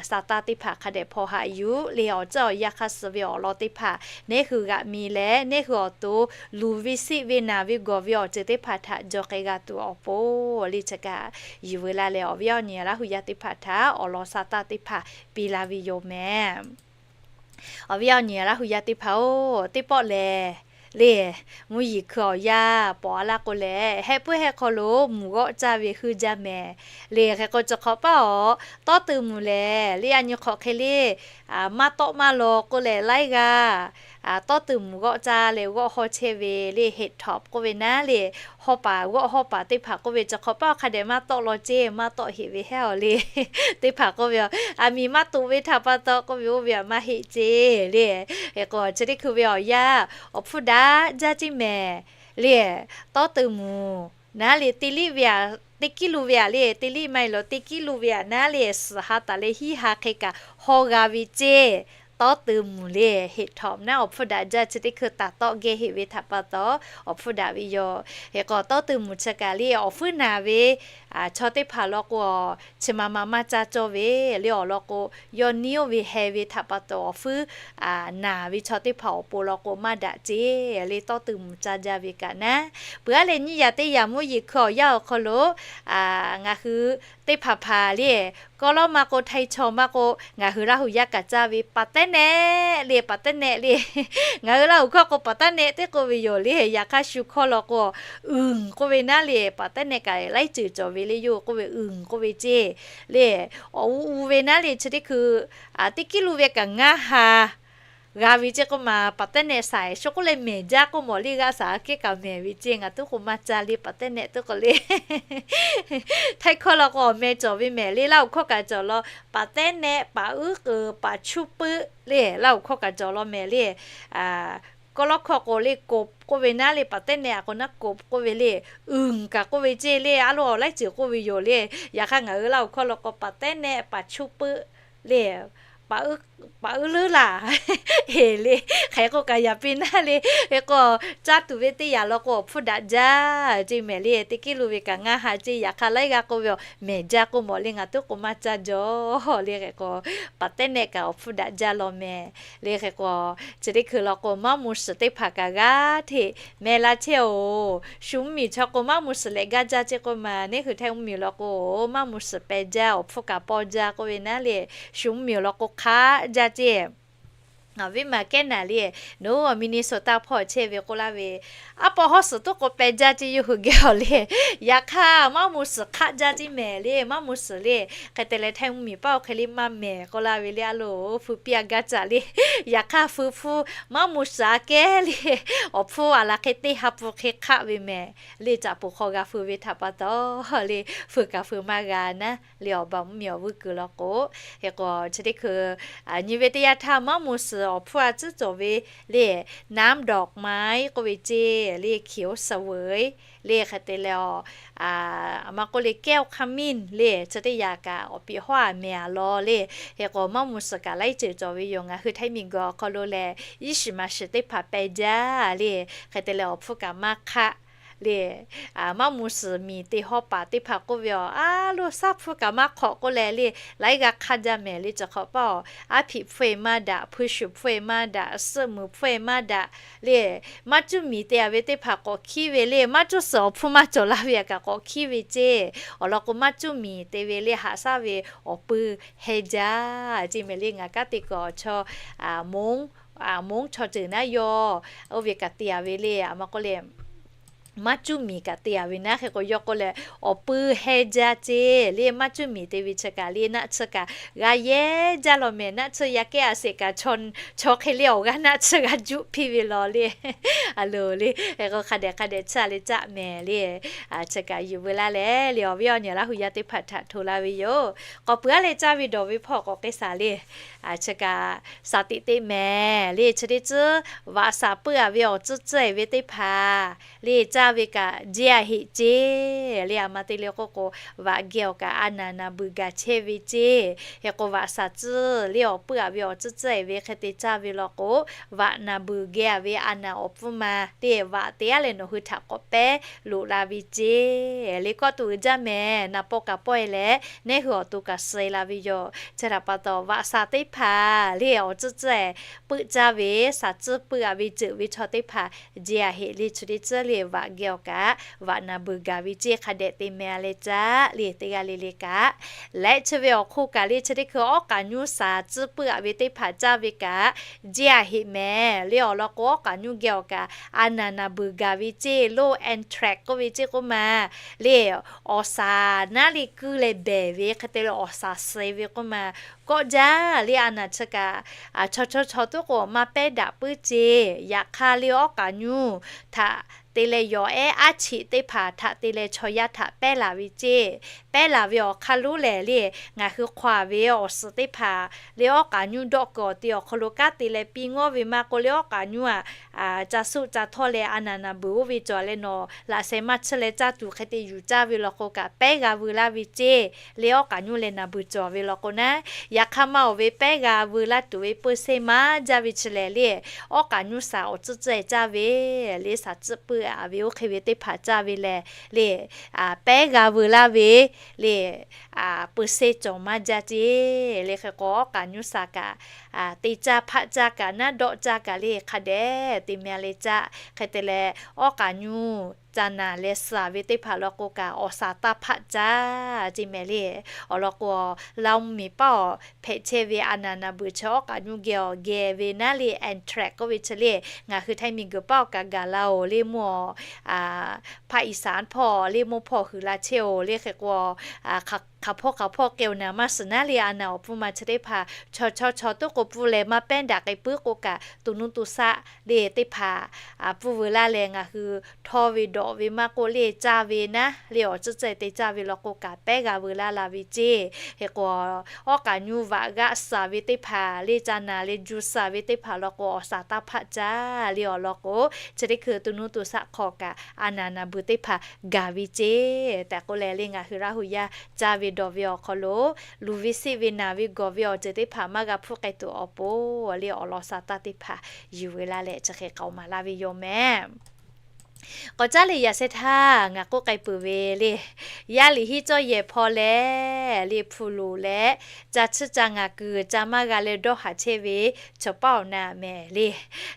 saˍ taˇ teˇ hpaˍ hk'a dehꞈ hpaw haꞈ yuˬ le awˬ ceuˬ awˬ yanˇ hk'aˇ suh ve awˬ lawn teˇ hpaˍ nehˉ hui g'aꞈ mi leh nehˉ hui awˬ to luˬ ve siˆ ve naˬ ve gawˬ ve awˬ ceuˬ teˇ hpaˍ htaꞈ jaw k'ai g'a tuˬ awˬ pon le chi kaꞈ yuˬ veu la leh awˬ viˉ awˬ nyi Laˇ huˍ yaˇ teˇ hpaˍ htaꞈ awˬ lawn saˍ taˇ teˇ hpaˍ piˇ la ve yoˬ mehˍ. Awˬ viˉ awˬ nyi Laˇ huˍ yaˇ teˇ hpaˍ-oˬ, teˇ pawˆ lehˬ le mvuhˇ yeˬ hkui awˬ yanˇ pawꞈ a laˇ k'o lehˬ heh puiˉ heh hk'aw lo mvuhˬ g'awˆ caˇ ve heuˆ jaˇ mehˍ le. Hk'e k'o chi hk'awꞈ paˇ awˬ tawˇ teu mvuhˬ lehˬ le a nyi hk'awꞈ hk'e le maˇ tawˆ maˇ law k'oˆ leh laiˉ g'aˇ tawˇ teu mvuhˬ g'awˆ caˇ leh g'awˆ haw chehˇ ve le hedgehog k'oˆ ve naˉ le, hawˇ paˍ g'awˆ hawˇ paˍ teˇ hpaˍ k'oˆ ve chi hk'awꞈ paˇ awˬ hk'a dehꞈ maˇ tawˆ law ceˇ, maˇ tawˆ heꞈ ve hehˉ awˬ le teˇ hpaˍ k'oˆ ve a, aˬ miˍ maˇ toꞈ ve htaꞈ pa taw k'oˆ ve oˇ ve aꞈ maˇ heˆ ceˇ le. Hk'e k'o chi teˇ hkui ve awˬ yanˇ awˬ hpfuhˇ daꞈ jaˇ ceˇ mehˍ le. Tawˇ teu mvuhˬ naˉ le teˇ liˇ ve aꞈ teˇ kiˉ lu ve aꞈ le teˇ liˇ maˇ heˆ lawˬ teˇ kiˉ lu ve aꞈ naˉ le suhˍ ha taˍ leh hiˉ ha hk'e kaꞈ haw g'a ve ceˇ. Tawˇ teu mvuhˬ le hedgehog naˉ awˬ hpfuhˇ daꞈ jaˇ chi teˇ hkui taˍ tawˆ geh heˆ ve htaꞈ pa taw awˬ hpfuhˇ daꞈ ve yoˬ. Hk'e k'o tawˇ teu mvuhˬ chi kaꞈ le awˬ fuiˉ naˬ ve chaw teˇ hpaˍ law k'o, chi ma ma maˇ caˇ cawˇ ve le awˬ lawn k'o, yawˇ neˇ oˇ ve heh ve htaꞈ pa taw awˬ fuiˉ naˬ ve chaw teˇ hpaˍ awˬ pon law k'o maˇ daꞈ ceˇ le. Tawˇ teu mvuhˬ caˇ jaˇ ve kaꞈ naˉ, peuˬ aˉ leh nyiˇ yaꞈ teˇ yaꞈ mvuhˇ yeˬ hkui awˬ yanˇ awˬ hk'aw lo ngaˬ hui teˇ hpaˍ hpaˍ le, kawˇ lawˉ maˇ k'o, htaiˇ chaw maˇ k'o, ngaˬ hui Laˇ huˍ yaˇ kaꞈ caˇ ve paˍ tehˉ nehˆ le, paˍ tehˉ nehˆ le. Ngaˬ hui Laˇ huˍ hkawˇ k'o paˍ tehˉ nehˆ teˇ k'oˆ ve yoˬ le. Yaꞈ hk'aˇ shu hkawˇ law k'o, uiˍ k'oˆ ve naˉ le, paˍ tehˉ nehˆ kaꞈ laiˉ ceuˬ cawˬ ve le yoˬ k'oˆ ve uiˍ k'oˆ ve ceˇ le. Awˬ u u ve naˉ le chi teˇ hkui teˇ kiˉ lu ve kaꞈ ngaˇ ha g'a ve ceˇ k'oˆ ma, paˍ tehˉ nehˆ saiˍ shu k'oˆ leh mehˬ jaˇ k'oˆ mawˬ le g'aˇ saˍ aꞈ kehˉ kaꞈ mehˬ ve ceˇ. Ngaˬ tuˉ k'o maˇ ca le paˍ tehˉ nehˆ tuˉ k'o le. Htaiˇ hkawˇ law k'o awˬ meh cawˬ ve mehˬ le. Laˇ huˍ hkawˇ kaꞈ cawˬ law, paˍ tehˉ nehˆ, paˍ uiˉ k'euˍ, paˍ chuˇ puiˆ le. Laˇ huˍ hkawˇ kaꞈ cawˬ law mehˬ le. Kawˇ lawˉ hkawˇ k'o le k'oˍ k'oˆ ve naˉ le, paˍ tehˉ nehˆ a k'o naˉ k'oˍ k'oˆ ve le. Uiˍ kaꞈ k'oˆ ve ceˇ le. A loˍ laiˉ ceuˬ k'oˆ ve yoˬ le. Yaꞈ hk'aˇ ngaˬ hui Laˇ huˍ hkawˇ law k'o paˍ tehˉ nehˆ, paˍ chuˇ puiˆ le, paˍ uiˉ leuˉ laˬ e le. Hk'e k'o kaꞈ yaꞈ piˇ naˉ le. Hk'e k'o caˇ tuˬ ve teˇ yaꞈ law k'o awˬ hpfuhˇ daꞈ jaˇ ceˇ mehˬ le. Teˇ kiˉ lu ve kaꞈ ngaˇ ha ceˇ. Yaꞈ hk'aˇ laiˉ g'aˇ k'oˆ ve a mehˬ jaˇ k'oˆ mawˬ le. Ngaˬ tuˉ k'o maˇ caˇ jaw le. Hk'e k'o paˍ tehˉ nehˆ kaꞈ awˬ hpfuhˇ daꞈ jaˇ law mehˬ le. Hk'e k'o chi teˇ hkui law k'o maˇ mu suhˍ teˇ hpaˍ kaꞈ g'aˇ hteꞈ meh laˇ chehˇ-oˬ. Shu mvuhˇ miˬ chaw k'o maˇ mu suhˍ leh gaˇ jaˇ ceˇ k'oˆ ma, neˇ hui Htaiˇ mvuhˇ miˬ law k'o maˇ mu suhˍ peh jaˇ, awˬ hpfuhˇ kaꞈ paw jaˇ k'oˆ ve naˉ le. Shu mvuhˇ miˬ law k'o hk'aˆ jaˇ ceˇ. Awˬ viˉ ma kehˉ naˍ le, nawˬ hui Minnesota hpawˇ chehˇ ve k'oˆ laˇ ve, aˉ pawˇ hawˉ suhˍ tuˉ k'o peh jaˇ ceˇ yawˇ hui geh awˬ le. Yaꞈ hk'aˇ maˇ mu suhˍ hk'aˆ jaˇ ceˇ mehˬ le. Maˇ mu suhˍ le. Hk'e te leh Htaiˇ mvuhˇ miˬ paˇ oˇ hk'e le maˇ mehˬ k'oˆ laˇ ve le. A loˍ feu piˇ a gaˇ caꞈ le. Yaꞈ hk'aˇ feu hpfuhˇ maˇ mu suhˍ aꞈ kehˉ le. Awˬ hpfuhˇ a laˬ hk'e teˇ ha pu hk'e hk'aˆ ve mehˬ le. Caꞈ poˬ hk'aw g'a feu ve htaꞈ pa taw le, feu kaꞈ feu maˇ g'a naˉ le. Awˬ ba mvuhˇ miˬ awˬ vuiˇ kuiˬ law k'o, hk'e k'o chi teˇ hkui nyi ve teˇ yanˇ htaˇ maˇ mu suhˍ awˬ hpfuhˇ a tcuhˉ cawˬ ve le, น้ำดอกไม้ k'oˆ ve ceˇ le, เขียวเสวย le. Hk'e te leh a, aˬ ma k'oˆ le แก้วขมิ้น le. Chi teˇ yanˇ kaꞈ awˬ piˍ hawˉ a mehˬ a law le. Hk'e k'o maˇ mu suhˍ kaꞈ laiˉ ceuˬ cawˬ ve yoˬ. Ngaˬ hui Htaiˇ miˬ guiˬ awˬ hk'aw lo lehˬ iˉ shiˍ maˍ shiˍ teˇ hpaˍ peh jaˇ le. Hk'e te leh awˬ hpfuhˇ kaꞈ maˇ hk'aˆ le. Maˇ mu suhˍ miˬ te hawˉ paˍ teˇ hpaˍ k'oˆ ve a, a loˍ shaˉ hpfuhˇ kaꞈ maˇ hk'awꞈ k'oˆ leh le, laiˉ g'aˇ hk'aˆ jaˇ mehˬ le. Chi hk'awꞈ paˇ a, aˉ hpiꞈ hpfuhˇ e maˇ daꞈ, hpu shuˍ hpfuhˇ e maˇ daꞈ, suhˆ muiˬ hpfuhˇ e maˇ daꞈ le. Maˇ cuˇ miˬ te a ve teˇ hpaˍ k'awꞈ hkiˉ ve le. Maˇ cuˇ suhˍ awˬ hpfuhˇ maˇ cawˬ laˇ ve a kaꞈ k'awꞈ hkiˉ ve ceˇ. Awˬ lawn k'o maˇ cuˇ miˬ te ve le, haꞈ shaˉ ve awˬ pui heh jaˇ ceˇ mehˬ le. Ngaˬ kanˉ te kuiˬ awˬ chaw, moˉ, moˉ chaw ceuˬ naˉ yawˇ oˇ ve kaꞈ te a ve le. Aˬ ma k'oˆ le maˇ cuˇ miˬ kaꞈ te a ve naˉ. Hk'e k'o yawˇ k'oˆ leh, awˬ puiˉ hehˉ jaˇ ceˇ le, maˇ cuˇ miˬ te ve chi kaꞈ le, naˆ tsuhˇ kaꞈ g'a yehˇ jaˇ law mehˍ. Naˆ tsuhˇ yaˇ kehˉ a sheˍ kaꞈ chaw hk'e le awˬ g'aˇ naˆ tsuhˇ g'a juˆ piˇ ve law le. A loˍ le, hk'e k'o hk'a dehꞈ hk'a dehꞈ tsuhˇ a le caˆ mehˍ le. Chi kaꞈ yuˬ veu laˇ leh le, awˬ viˉ awˬ nyi Laˇ hu yaˇ teˇ hpaˍ htaꞈ hto laˇ ve yoˬ. K'awꞈ puiˉ a leh caˇ ve dawˬ ve hpawˇ k'awꞈ k'oˆ shaˍ le. Chi kaꞈ shaˍ tiꞈ teˇ mehˍ le, chi teˇ tcuhˉ vaꞈ shaˍ puiˉ a ve awˬ tcuhˉ tcuhˉ e ve teˇ hpaˍ le, caˇ ve kaꞈ jehˇ a heꞈ ceˇ le. A ma te le k'oˆ k'o, vaꞈ geh awˬ kaꞈ a naˍ naˍ beuˬ gaˬ chehˇ ve ceˇ. Hk'e k'o vaꞈ shaˍ tcuhˉ le awˬ puiˉ a ve awˬ tcuhˉ tcuhˉ e ve hk'e te caˇ ve law k'o, vaꞈ naˍ beuˬ geh a ve a naˍ awˬ pfuhˇ ma le, vaꞈ te a leh nawˬ hui htaꞈ k'awꞈ pehˉ loꞈ la ve ceˇ le. Kawˆ tuˬ uiˍ jaˇ mehˍ. Naˍ pawˆ kaꞈ pawˆ e leh, neˉ hui awˬ to kaꞈ suh e la ve yoˬ. Chi htaꞈ pa taw, vaꞈ shaˍ teˇ hpaˍ le awˬ tcuhˉ tcuhˉ e puiˉ caˇ ve, shaˍ tcuhˉ puiˉ a ve ceuˬ ve chaw teˇ hpaˍ jehˇ a heꞈ le, chi teˇ tcuhˉ le vaꞈ geh awˬ kaꞈ vaꞈ naˍ beuˬ gaˬ ve ceˇ. Hk'a dehꞈ te mehˍ a leh caˇ le, teˇ g'aˇ le le kaꞈ. Leh chi ve awˬ hk'oˆ kaꞈ le, chi teˇ hkui awˉ k'aꞈ nyuˇ shaˍ tcuhˉ puiˉ a ve teˇ hpaˍ caˇ ve kaꞈ jehˇ a heꞈ mehˍ le. Awˬ lawn k'o, awˉ k'aꞈ nyuˇ geh awˬ kaꞈ a naˍ naˍ beuˬ gaˬ ve ceˇ lo, anthrax k'oˆ ve ceˇ k'oˆ ma le, awˬ shaˍ naˉ le kuiˇ leh behˬ ve hk'e te leh awˬ shaˍ suh ve k'oˆ ma. Kawˆ jaˇ le a naˍ chi kaꞈ, chaw chaw chaw tuˉ k'o maˇ pehˉ daꞈ puiˉ ceˇ. Yaꞈ hk'aˇ le awˉ k'aꞈ nyuˇ htaꞈ te leh yawˬ ehˉ aˉ cheꞈ teˇ hpaˍ htaꞈ te leh chaw yaˇ htaꞈ pehˉ laˬ ve ceˇ. Pehˉ laˬ ve awˬ hk'aˇ lonˉ lehˬ le, ngaˬ hui hk'aw a ve awˬ suhˍ teˇ hpaˍ le awˉ k'aꞈ nyuˇ dawˆ kuiˬ awˬ te awˬ hk'aw lo kanˉ te leh piˇ ngawˉ ve maˇ k'oˆ le, awˉ k'aꞈ nyuˇ a ca suˆ ca htawˇ leh a naˍ naˍ beuˬ oˇ ve cawˬ leh nawˬ laꞈ sheh maˇ chiˇ leh caˇ tuˬ hk'e te yuˬ caˇ ve law k'o kaꞈ pehˉ g'a veu laˇ ve ceˇ. Le awˉ k'aꞈ nyuˇ leh naˍ beuˬ cawˬ ve law k'o naˉ, yaꞈ hk'aˇ maˇ oˬ ve pehˉ g'a veu laˇ tuˬ ve peu se maˇ jaˇ ve chi lehˬ le, awˉ k'aꞈ nyuˇ shaˍ awˬ tcuhˉ tcuhˉ e caˇ ve le shaˍ tcuhˉ puiˉ a ve oˇ hk'e ve teˇ hpaˍ caˇ ve lehˬ le, pehˉ g'a veu laˇ ve le peu se cawˬ maˇ jaˇ ceˇ. Le hk'e k'o awˉ k'aꞈ nyuˇ shaˍ kaꞈ te caˇ hpaˆ caˇ kaꞈ naˉ dawˆ caˇ kaꞈ le hk'a dehꞈ te mehˍ a leh caˇ. Hk'e te leh awˉ k'aꞈ nyuˇ ca naˍ leh suhˍ ve teˇ hpaˍ law k'o kaꞈ awˬ shaˍ taˇ hpaˆ caˇ ceˇ mehˍ le. Awˬ lawn k'o, Laˇ miˬ paˉ awˬ hpehꞈ chehˇ ve a naˍ naˍ beuˬ chi awˉ k'aꞈ nyuˇ geh awˬ geh ve naˉ le anthrax k'oˆ ve chi le, ngaˬ hui Htaiˇ miˬ guiˬ paˉ awˬ kaꞈ gaˬ la oˬ le mvuhˇ awˬ hpaˆ iˍ saˍ hpawˇ le mvuhˇ hpawˇ huiˍ la chehˇ oˬ le. Hk'e k'o hk'aˬ hpawˇ hk'aˬ hpawˇ k'e awˬ naˍ maˇ suhˍ naˉ le a naˍ awˬ pfuhˇ ma chi teˇ hpaˍ chaw chaw chaw tuˉ k'o pfuhˇ leh maˇ pehˉ daꞈ k'ai puiˉ k'o kaꞈ to nuˇ to shaˆ le teˇ hpaˍ pfuhˇ veu laˇ leh ngaˬ hui htawˇ ve dawꞈ ve maˇ k'oˆ le caˇ ve naˉ le awˬ tcuhˉ tcuhˉ e te caˇ ve law k'o kaꞈ pehˉ g'a veu laˇ la ve ceˇ. Hk'e k'o awˉ k'aꞈ nyuˇ vaꞈ g'aˆ suhˍ ve teˇ hpaˍ le ca naˍ leh juˇ suhˍ ve teˇ hpaˍ law k'o awˬ shaˍ taˇ hpaˆ caˇ le awˬ lawn k'o, chi teˇ hkui to nuˇ to shaˆ hk'aw kaꞈ a naˍ naˍ beuˬ teˇ hpaˍ gaˬ ve ceˇ tehꞈ k'oˆ leh le ngaˬ hui Laˇ hu yaˇ caˇ ve dawˬ ve awˬ hk'aw lo luˬ ve seˆ ve naˬ ve gawˬ ve awˬ ceuˬ teˇ hpaˍ maˇ g'a hpfuhˆ k'ai tuˬ awˬ pon le awˬ lawn shaˍ taˇ teˇ hpaˍ yuˬ veu laˇ leh chi hk'e k'aoˍ maˍ laˇ ve yoˬ mehˍ. K'awꞈ caˉ leh yaꞈ sheh htaˇ ngaˬ k'oˆ k'ai peuˬ ve le, yaˇ liꞈ hiˉ cawˇ yehˬ hpaw leh le hpu luˬ leh ca tsuhˇ ca ngaˬ kuiˬ ca maˇ g'a leh dawˇ haˍ chehˇ ve chaw paˉ awˬ na mehˍ le.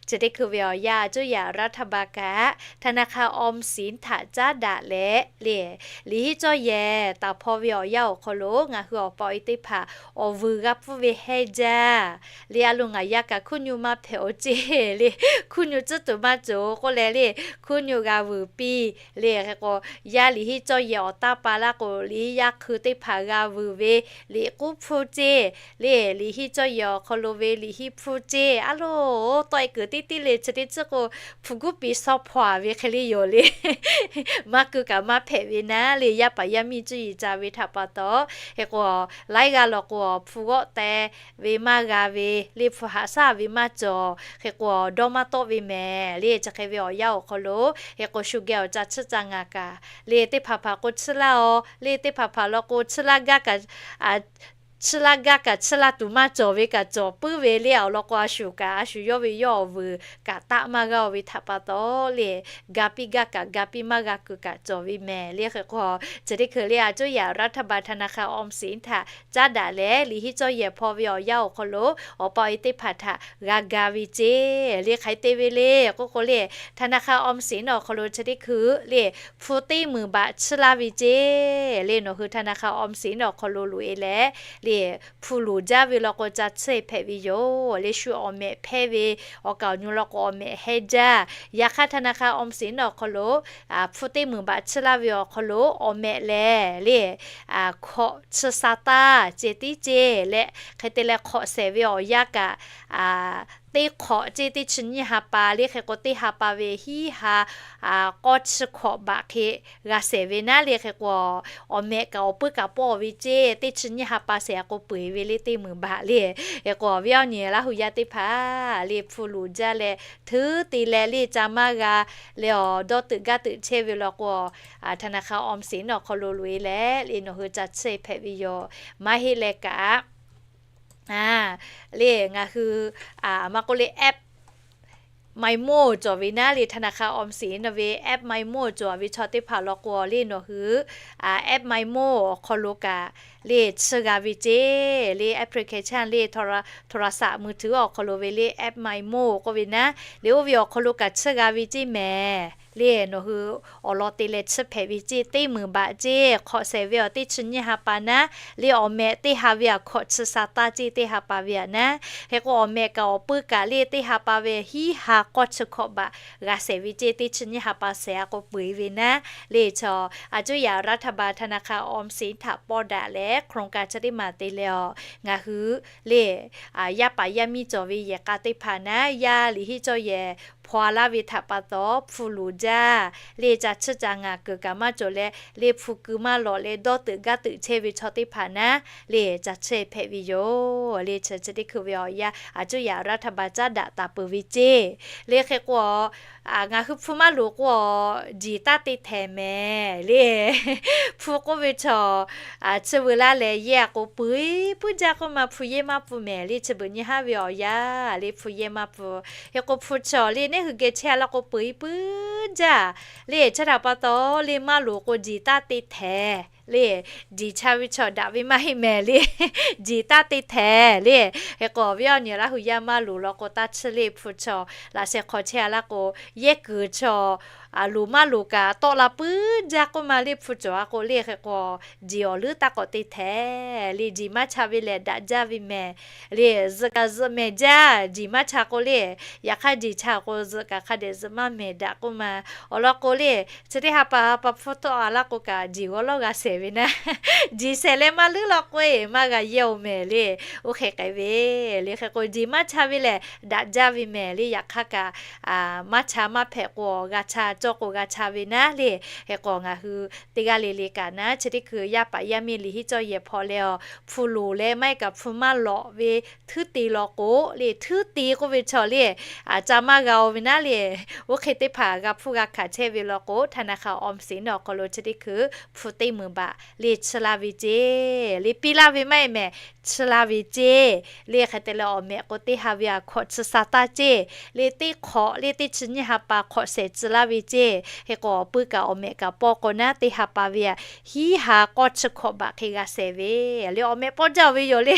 Chi teˇ hkui ve awˬ yanˇ a cuˇ yaꞈ รัฐบาล kaꞈ ธนาคารออมสิน htaꞈ caˉ daꞈ leh le, liꞈ hiˉ cawˇ yehˬ taˍ hpaw ve awˬ yanˇ awˬ hk'aw lo ngaˬ hui awˬ pa awˬ e teˇ hpaˍ awˬ vuiˬ g'a pfuhˇ ve hehnˇ jaˇ le. A loˍ ngaˬ yaˇ kaꞈ hkuˇ nyu maˇ hpehꞈ oˬ ceˇ le, hkuˇ nyu tcuhˉ tuˬ maˇ cawˬ k'oˆ leh le, hkuˇ nyu g'a vuiˬ piˇ le. Hk'e k'o, yaˇ liꞈ hiˉ cawˇ yehˬ awˬ taˇ pa laˇ k'o, liꞈ hiˉ yaˇ hkui teˇ hpaˍ g'a vuiˬ ve liꞈ k'uˉ hpfuhˇ ceˇ le. Liꞈ hiˉ cawˇ yehˬ awˬ hk'aw lo ve liꞈ hiˉ hpfuhˇ ceˇ. A loˍ, tawˆ e kuiˬ tiˉ tiˉ le chi teˇ tcuhˉ k'o, hpu guˉ piˍ shaw hpaw a ve hk'e le yoˬ le. Maˇ keu kaꞈ maˇ hpehꞈ ve naˉ le, yaˇ paˍ yaˇ miˇ cuˇ yiˍ ca ve htaꞈ pa taw. Hk'e k'o, laiˉ g'aˇ law k'o, hpu g'awˆ teh ve maˇ g'a ve le, hpu haꞈ shaˉ ve maˇ cawˬ. Hk'e k'o, dawˇ maˇ tawˆ ve mehˍ le. Chi hk'e ve awˬ yanˇ awˬ hk'aw lo, hk'e k'o, shu geh awˬ ca tsuhˇ ca ngaˬ kaꞈ le, teˇ hpaˍ hpaˍ k'o tsuhˇ laˇ aw le, teˇ hpaˍ hpaˍ law k'o tsuhˇ laˇ gaˇ kaꞈ tsuhˇ laˇ gaˇ kaꞈ tsuhˇ laˇ tuˬ maˇ cawˬ ve kaꞈ cawˬ puiˉ ve le. Awˬ lawn k'o, a shu kaꞈ a shu yawˇ ve yawˇ awˬ vuiˬ kaꞈ taˆ maˇ g'a oˬ ve htaꞈ pa taw le, ga piˇ gaˇ kaꞈ ga piˇ maˇ g'a kuiˬ kaꞈ cawˬ ve mehˍ le. Hk'e k'o, chi teˇ hkui le a cuˇ yaꞈ รัฐบาล ธนาคารออมสิน htaꞈ caˉ daꞈ leh, liꞈ hiˉ cawˇ yehˬ hpaw ve awˬ yanˇ awˬ hk'aw lo awˬ pa awˬ e teˇ hpaˍ htaꞈ g'a ga ve ceˇ le. Hk'aˬ hk'e te ve le k'oˆ k'o le, ธนาคารออมสิน awˬ hk'aw lo chi teˇ hkui le, hpu teˇ meunˍ baꞈ tsuhˇ laˇ ve ceˇ le. Nawˬ hui ธนาคารออมสิน awˬ hk'aw lo loꞈ e leh hpu loˍ jaˇ ve law k'o ca tsuhˇ e hpehꞈ ve yoˬ. Le shu awˬ mehꞈ hpehˇ ve awˬ kaˍ awˬ nyi law k'o awˬ mehꞈ hehˇ jaˇ. Yaꞈ hk'aˇ ธนาคารออมสิน awˬ hk'aw lo hpu teˇ meunˍ baꞈ tsuhˇ laˇ ve awˬ hk'aw lo awˬ mehꞈ lehˬ le, hkawꞈ chi sa taˇ ceh tiˉ ceˇ leh hk'e te leh hk'awꞈ shehˍ ve awˬ yanˇ kaꞈ teˇ hk'awꞈ ceˇ teˇ chi nyiˇ ha pa le hk'e k'o teˇ ha pa ve hiˉ ha k'awˇ chi hkawꞈ baꞈ hk'e g'a shehˍ ve naˉ le hk'e k'o, awˬ mehꞈ kaꞈ awˬ puiˉ kaꞈ pawˇ ve ceˇ teˇ chi nyiˇ ha pa shehˍ k'o peu eˬ ve le teˇ meunˍ baꞈ le. Hk'e k'o awˬ viˉ awˬ nyi Laˇ hu yaˇ teˇ hpaˍ le hpu loˍ jaˇ leh htuˉ te leh le ca maˇ g'a leh awˬ dawˇ teuꞈ gaˇ teuꞈ chehˇ ve law k'o, ธนาคารออมสิน awˬ hk'aw lo loꞈ e leh le nawˬ hui ca tsuhˇ e hpehꞈ ve yoˬ. Maˇ heˆ leh kaꞈ le ngaˬ hui maˇ k'oˆ le app Mymo cawˬ ve naˉ le ธนาคารออมสิน ve app Mymo cawˬ ve chaw teˇ hpaˍ law k'o le nawˬ hui app Mymo awˬ hk'aw lo kaꞈ le tsuhˇ g'a ve ceˇ le application le โทรศัพท์มือถือ awˬ hk'aw lo ve le app Mymo k'oˆ ve naˉ le oˇ ve awˬ hk'aw lo kaꞈ tsuhˇ g'a ve ceˇ mehˍ le nawˬ hui awˬ lawn te leh tsuhˇ hpehꞈ ve ceˇ teˇ meunˍ baꞈ ceˇ hk'awꞈ shehˍ ve awˬ teˇ chi nyiˇ ha pa naˉ le awˬ mehꞈ teˇ ha ve aꞈ hkawꞈ chi sa taˇ ceˇ teˇ ha pa ve aꞈ naˉ. Hk'e k'o awˬ mehꞈ kaꞈ awˬ puiˉ kaꞈ le teˇ ha pa ve hiˉ ha k'awˇ chi hkawꞈ baꞈ g'a shehˍ ve ceˇ teˇ chi nyiˇ ha pa shehˍ a k'o peu eˬ ve naˉ le chaw a cuˇ yaꞈ รัฐบาล ธนาคารออมสิน htaꞈ pawˇ daꞈ leh โครงการ chi teˇ maˬ te leh awˬ ngaˬ hui le yaˇ paˍ yaˇ miˇ cawˬ ve yehˬ k'a teˇ hpaˍ naˉ yaˇ liꞈ hiˆ cawˇ yehˬ hpaw a laˇ ve htaꞈ pa taw hpu loˍ jaˇ le ca tsuhˇ ca ngaˬ kuiˬ kaꞈ maˇ cawˬ leh le hpu ku maˇ lawꞈ leh dawˇ teuꞈ gaˇ teuꞈ chehˇ ve chaw teˇ hpaˍ naˉ le ca tsuhˇ e hpehꞈ ve yoˬ. Le chi chi teˇ hkui ve awˬ yanˇ a cuˇ yaꞈ รัฐบาล caˉ daꞈ taˍ peuˬ ve ceˇ le hk'e k'o ngaˬ hui hpu maˇ loˍ k'o jiˬ taˇ te htehˍ mehˍ le. Hpu k'oˆ ve chaw chi veu laˇ leh yehˇ a k'o peu eˬ puiˉ jaˇ k'oˆ ma hpu yehˇ maˇ pfuh mehˍ le chi beuꞈ nyi haˉ ve awˬ yanˇ le hpu yehˇ maˇ pfuh. Hk'e k'o hpu chaw le neˇ hui geh chehˇ a laˇ k'o peu eˬ puiˉ jaˇ le chi htaꞈ pa taw le maˇ loˍ k'o jiˬ taˇ te htehˍ le. Jiˬ cha ve chaw daꞈ ve maˇ heˆ mehˍ le. Jiˬ taˇ te htehˍ le. Hk'e k'o awˬ viˉ awˬ nyi Laˇ hu yaˇ maˇ loˍ law k'o taˇ tsuhˇ le hpu chaw laꞈ sheh hk'aw chehˇ a laˇ k'o yehˇ kuiˬ chaw loˍ maˇ loˍ kaꞈ tawˆ la puiˉ jaˇ k'oˆ ma le hpu cawˬ a k'o le hk'e k'o jiˬ awˬ leuˉ taˇ k'awꞈ te htehˍ le jiˬ maˇ cha ve lehˬ daꞈ jaˇ ve mehˍ le. Zuhꞈ kaꞈ zuhꞈ mehˍ jaˇ jiˬ maˇ cha k'o le. Yaꞈ hk'aˇ jiˬ cha k'o zuhꞈ kaꞈ hk'a dehꞈ zuhꞈ maˇ mehˍ daꞈ k'oˆ ma. Awˬ lawn k'o le chi teˇ ha pa pa hpfuhˇ tawˆ a laˇ k'o kaꞈ jiˬ g'awˇ lawˇ g'a shehˍ ve naˉ. Jiˬ shehˍ leh maˇ leuˉ law k'o e maˇ g'a yehˇ oˬ mehˍ le. Oˇ hk'e k'ai ve le hk'e k'o jiˬ maˇ cha ve lehˬ daꞈ jaˇ ve mehˍ le. Yaꞈ hk'aˇ kaꞈ maˇ cha maˇ hpehꞈ k'o g'a cha cawˇ k'o g'a cha ve naˉ le. Hk'e k'o ngaˬ hui teˇ g'aˇ le le kaꞈ naˉ chi teˇ hkui yaˇ paˍ yaˇ miˇ liꞈ hiˆ cawˇ yehˬ hpaw leh awˬ hpu loˍ leh maˇ heˆ kaꞈ hpu maˇ lawꞈ ve htuˉ te law k'o le htuˉ te k'oˆ ve chaw le ca maˇ g'a oˬ ve naˉ le. Oˇ hk'e teˇ hpaˍ g'a hpuˇ g'a hkanˍ chehˇ ve law k'o ธนาคารออมสิน awˬ hk'aw lo chi teˇ hkui hpu teˇ meunˍ baꞈ le tsuhˇ laˇ ve ceˇ le piˇ laˇ ve maˇ heˆ mehˍ tsuhˇ laˇ ve ceˇ le hk'e te leh awˬ mehꞈ k'o teˇ ha ve aꞈ hkawꞈ chi sa taˇ ceˇ le teˇ hk'awꞈ le teˇ chi nyiˇ ha pa hk'awꞈ shehˍ tcuh laˇ ve ceˇ. Hk'e k'o awˬ puiˉ kaꞈ awˬ mehꞈ kaꞈ pawˇ k'o naˉ teˇ ha pa ve aꞈ hiˉ ha k'awˇ chi hkawꞈ baꞈ hk'e g'a shehˍ ve le awˬ mehꞈ pawˇ jaˇ oˬ ve yoˬ le.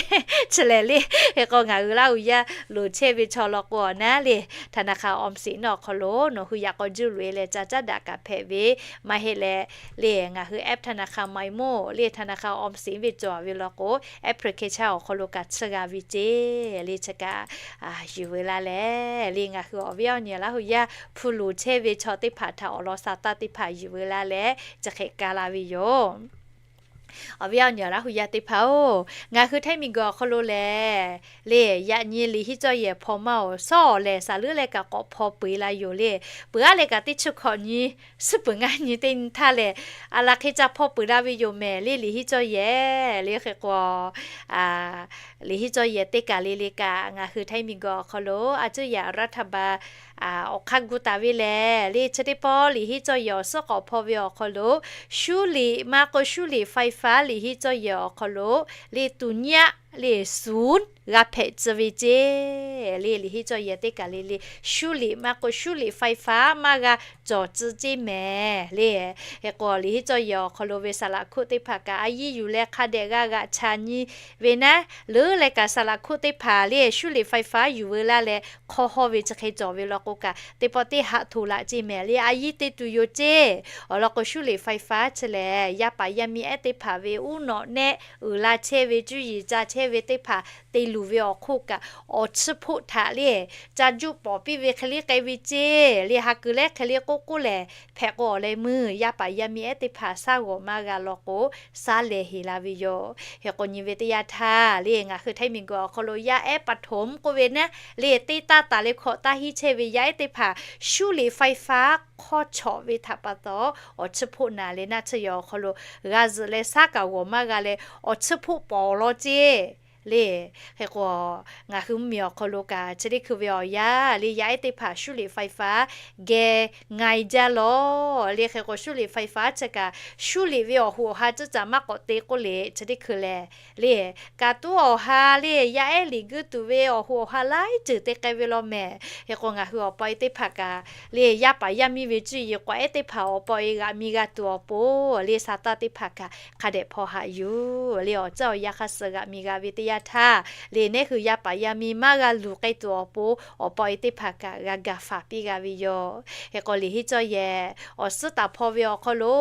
Chi lehˬ le hk'e k'o ngaˬ hui Laˇ hu yaˇ loˍ chehˇ ve chaw law k'o awˬ naˉ le ธนาคารออมสิน awˬ hk'aw lo nawˬ hui yaꞈ k'aw juˇ loꞈ e leh ca caˉ daꞈ kaꞈ hpehꞈ ve maˇ heˆ leh le ngaˬ hui app ธนาคาร Mymo le ธนาคารออมสิน ve cawˬ ve law k'o application awˬ hk'aw lo kaꞈ tsuhˇ g'a ve ceˇ le chi kaꞈ yuˬ veu laˇ leh le ngaˬ hui awˬ viˉ awˬ nyi Laˇ hu yaˇ hpu loˍ chehˇ ve chaw teˇ hpaˍ htaꞈ awˬ lawn sa taˇ teˇ hpaˍ yuˬ veu laˇ leh chi hk'e ka la ve yoˬ. Awˬ viˉ awˬ nyi Laˇ hu yaˇ teˇ hpaˍ oˬ, ngaˬ hui htaiˇ miˬguiˬ awˬ hk'aw lo lehˬ le yaꞈ nyi liꞈ hiˆ cawˇ yehˬ hpaw maˇ oˬ, shawˉ awˬ lehˬ shaˍ leuˉ leh kaꞈ k'awꞈ hpaw peu eˬ la yoˬ le. Peuˬ aˉ leh kaꞈ teˇ chi hkawꞈ nyi suhˉ peuˬ ngaˇ nyi teˇ nyi htaˇ lehˬ aˬ laˬ hk'e ca hpaw peu eˬ la ve yoˬ mehˍ le liꞈ hiˆ cawˇ yehˬ le hk'e k'o liꞈ hiˆ cawˇ yehˬ teˇ kaˬ le le kaꞈ ngaˬ hui htaiˇ miˬguiˬ awˬ hk'aw lo a cuˇ yaꞈ รัฐบาล awˬ hk'aˇ gu taˍ ve lehˬ le chi teˇ pawˆ liꞈ hiˆ cawˇ yehˬ awˬ suhˉ k'awꞈ hpaw ve awˬ hk'aw lo shuˉ liꞈ maˇ k'o shuˉ liꞈ ไฟฟ้า liꞈ hiˆ cawˇ yehˬ awˬ hk'aw lo le tuˍ nyaˆ le ศูนย์ g'a hpehꞈ tcuh ve ceˇ le. Liꞈ henˇ cawˇ yehˬ teˇ kaˬ le le shuˉ liꞈ maˇ k'o, shuˉ liꞈ ไฟฟ้า maˇ g'a cawˬ tcuh ceˇ mehˍ le. Hk'e k'o, liꞈ henˇ cawˇ yehˬ awˬ hk'aw lo ve saˍ laꞈ hkoˆ teˇ hpaˍ kaꞈ a yiˇ yuˬ leh hk'a dehꞈ g'a g'aꞈ chaˍ nyi ve naˉ, leuˉ leh kaꞈ saˍ laꞈ hkoˆ teˇ hpaˍ le shuˉ liꞈ ไฟฟ้า yuˬ veu laˇ leh hk'aw hawˇ ve chi hk'e cawˬ ve law k'o kaꞈ, teˇ pawˆ teˇ haꞈ htoꞈ laꞈ ceˇ mehˍ le, a yiˇ te tuˬ yoˬ ceˇ. Awˬ lawn k'o, shuˉ liꞈ ไฟฟ้า chi lehˬ, yaˇ paˍ yaˇ miˇ ehˉ teˇ hpaˍ ve uˉ nawꞈ nehˆ uiˍ la chehˇ ve, cuˇ yiˍ ca chehˇ ve teˇ hpaˍ te luˬ ve awˬ hk'oˆ kaꞈ, awˬ chiˇ hpoˆ htaꞈ le ca juˆ pawˍ piˇ ve hk'e le k'ai ve ceˇ le. Ha kuiˬ lehˉ hk'e le k'oˆ k'oˆ lehˬ, hpehꞈ k'o awˬ leh meuˇ yaˇ paˍ yaˇ miˇ ehˉ teˇ hpaˍ shaˉ g'awˬ maˇ g'a law k'o, shaˉ lehˬ heˍ la ve yoˬ. Hk'e k'o nyi ve teˇ yanˇ htaˇ le, ngaˬ hui htaiˇ miˬ guiˬ awˬ hk'aw lo yaˇ ehˉ ประถม k'oˆ ve naˉ le, teˇ taˇ taˍ leh hkawꞈ taˇ hiˉ chehˇ ve yaˇ ehˉ teˇ hpaˍ shuˉ liꞈ ไฟฟ้า hk'awˇ chawꞈ ve htaꞈ pa taw, awˬ chiˇ hpoˆ naˍ leh naˆ tsuhˇ yehˬ awˬ hk'aw lo g'a zuhꞈ leh shaˉ kaꞈ g'awˬ maˇ g'a leh, awˬ chiˇ hpoˆ pawˍ law ceˇ le. Hk'e k'o, ngaˬ hui mvuhˇmiˬ awˬ hk'aw lo kaꞈ chi teˇ hkui ve awˬ yanˇ le, yaˇ ehˉ teˇ hpaˍ shuˉ liꞈ ไฟฟ้า geh nga e jaˇ lawˬ le. Hk'e k'o, shuˉ liꞈ ไฟฟ้า chi kaꞈ, shuˉ liꞈ ve awˬ hoꞈ awˬ ha ceuˇ caˬ maˇ k'awꞈ te k'oˆ le, chi teˇ hkui lehˬ le, kaꞈ tuˉ awˬ ha le, yaˇ ehˉ liꞈ guiˇ tuˬ ve awˬ hoꞈ awˬ ha laiˉ ceuˬ te k'ai ve law mehˍ. Hk'e k'o, ngaˬ hui awˬ pa e teˇ hpaˍ kaꞈ le, yaˇ paˍ yaˇ miˇ ve cuˇ yiˍ k'awꞈ ehˉ teˇ hpaˍ awˬ pa e g'aꞈ mi g'a tuˬ awˬ pon le, sa taˇ teˇ hpaˍ kaꞈ hk'a dehꞈ hpaw haꞈ yuˬ le. Awˬ tcuhˉ awˬ yanˇ hk'aˇ suh g'aꞈ mi g'a ve teˇ yanˇ htaˇ le, neˉ hui yaˇ paˍ yaˇ miˇ maˇ g'a luˬ k'ai tuˬ awˬ pon, awˬ pa e teˇ hpaˍ kaꞈ g'a gaˬ faˍ piˇ g'a ve yoˬ. Hk'e k'o, liꞈ henˇ cawˇ yehˬ awˬ suhˉ taˍ hpaw ve awˬ hk'aw lo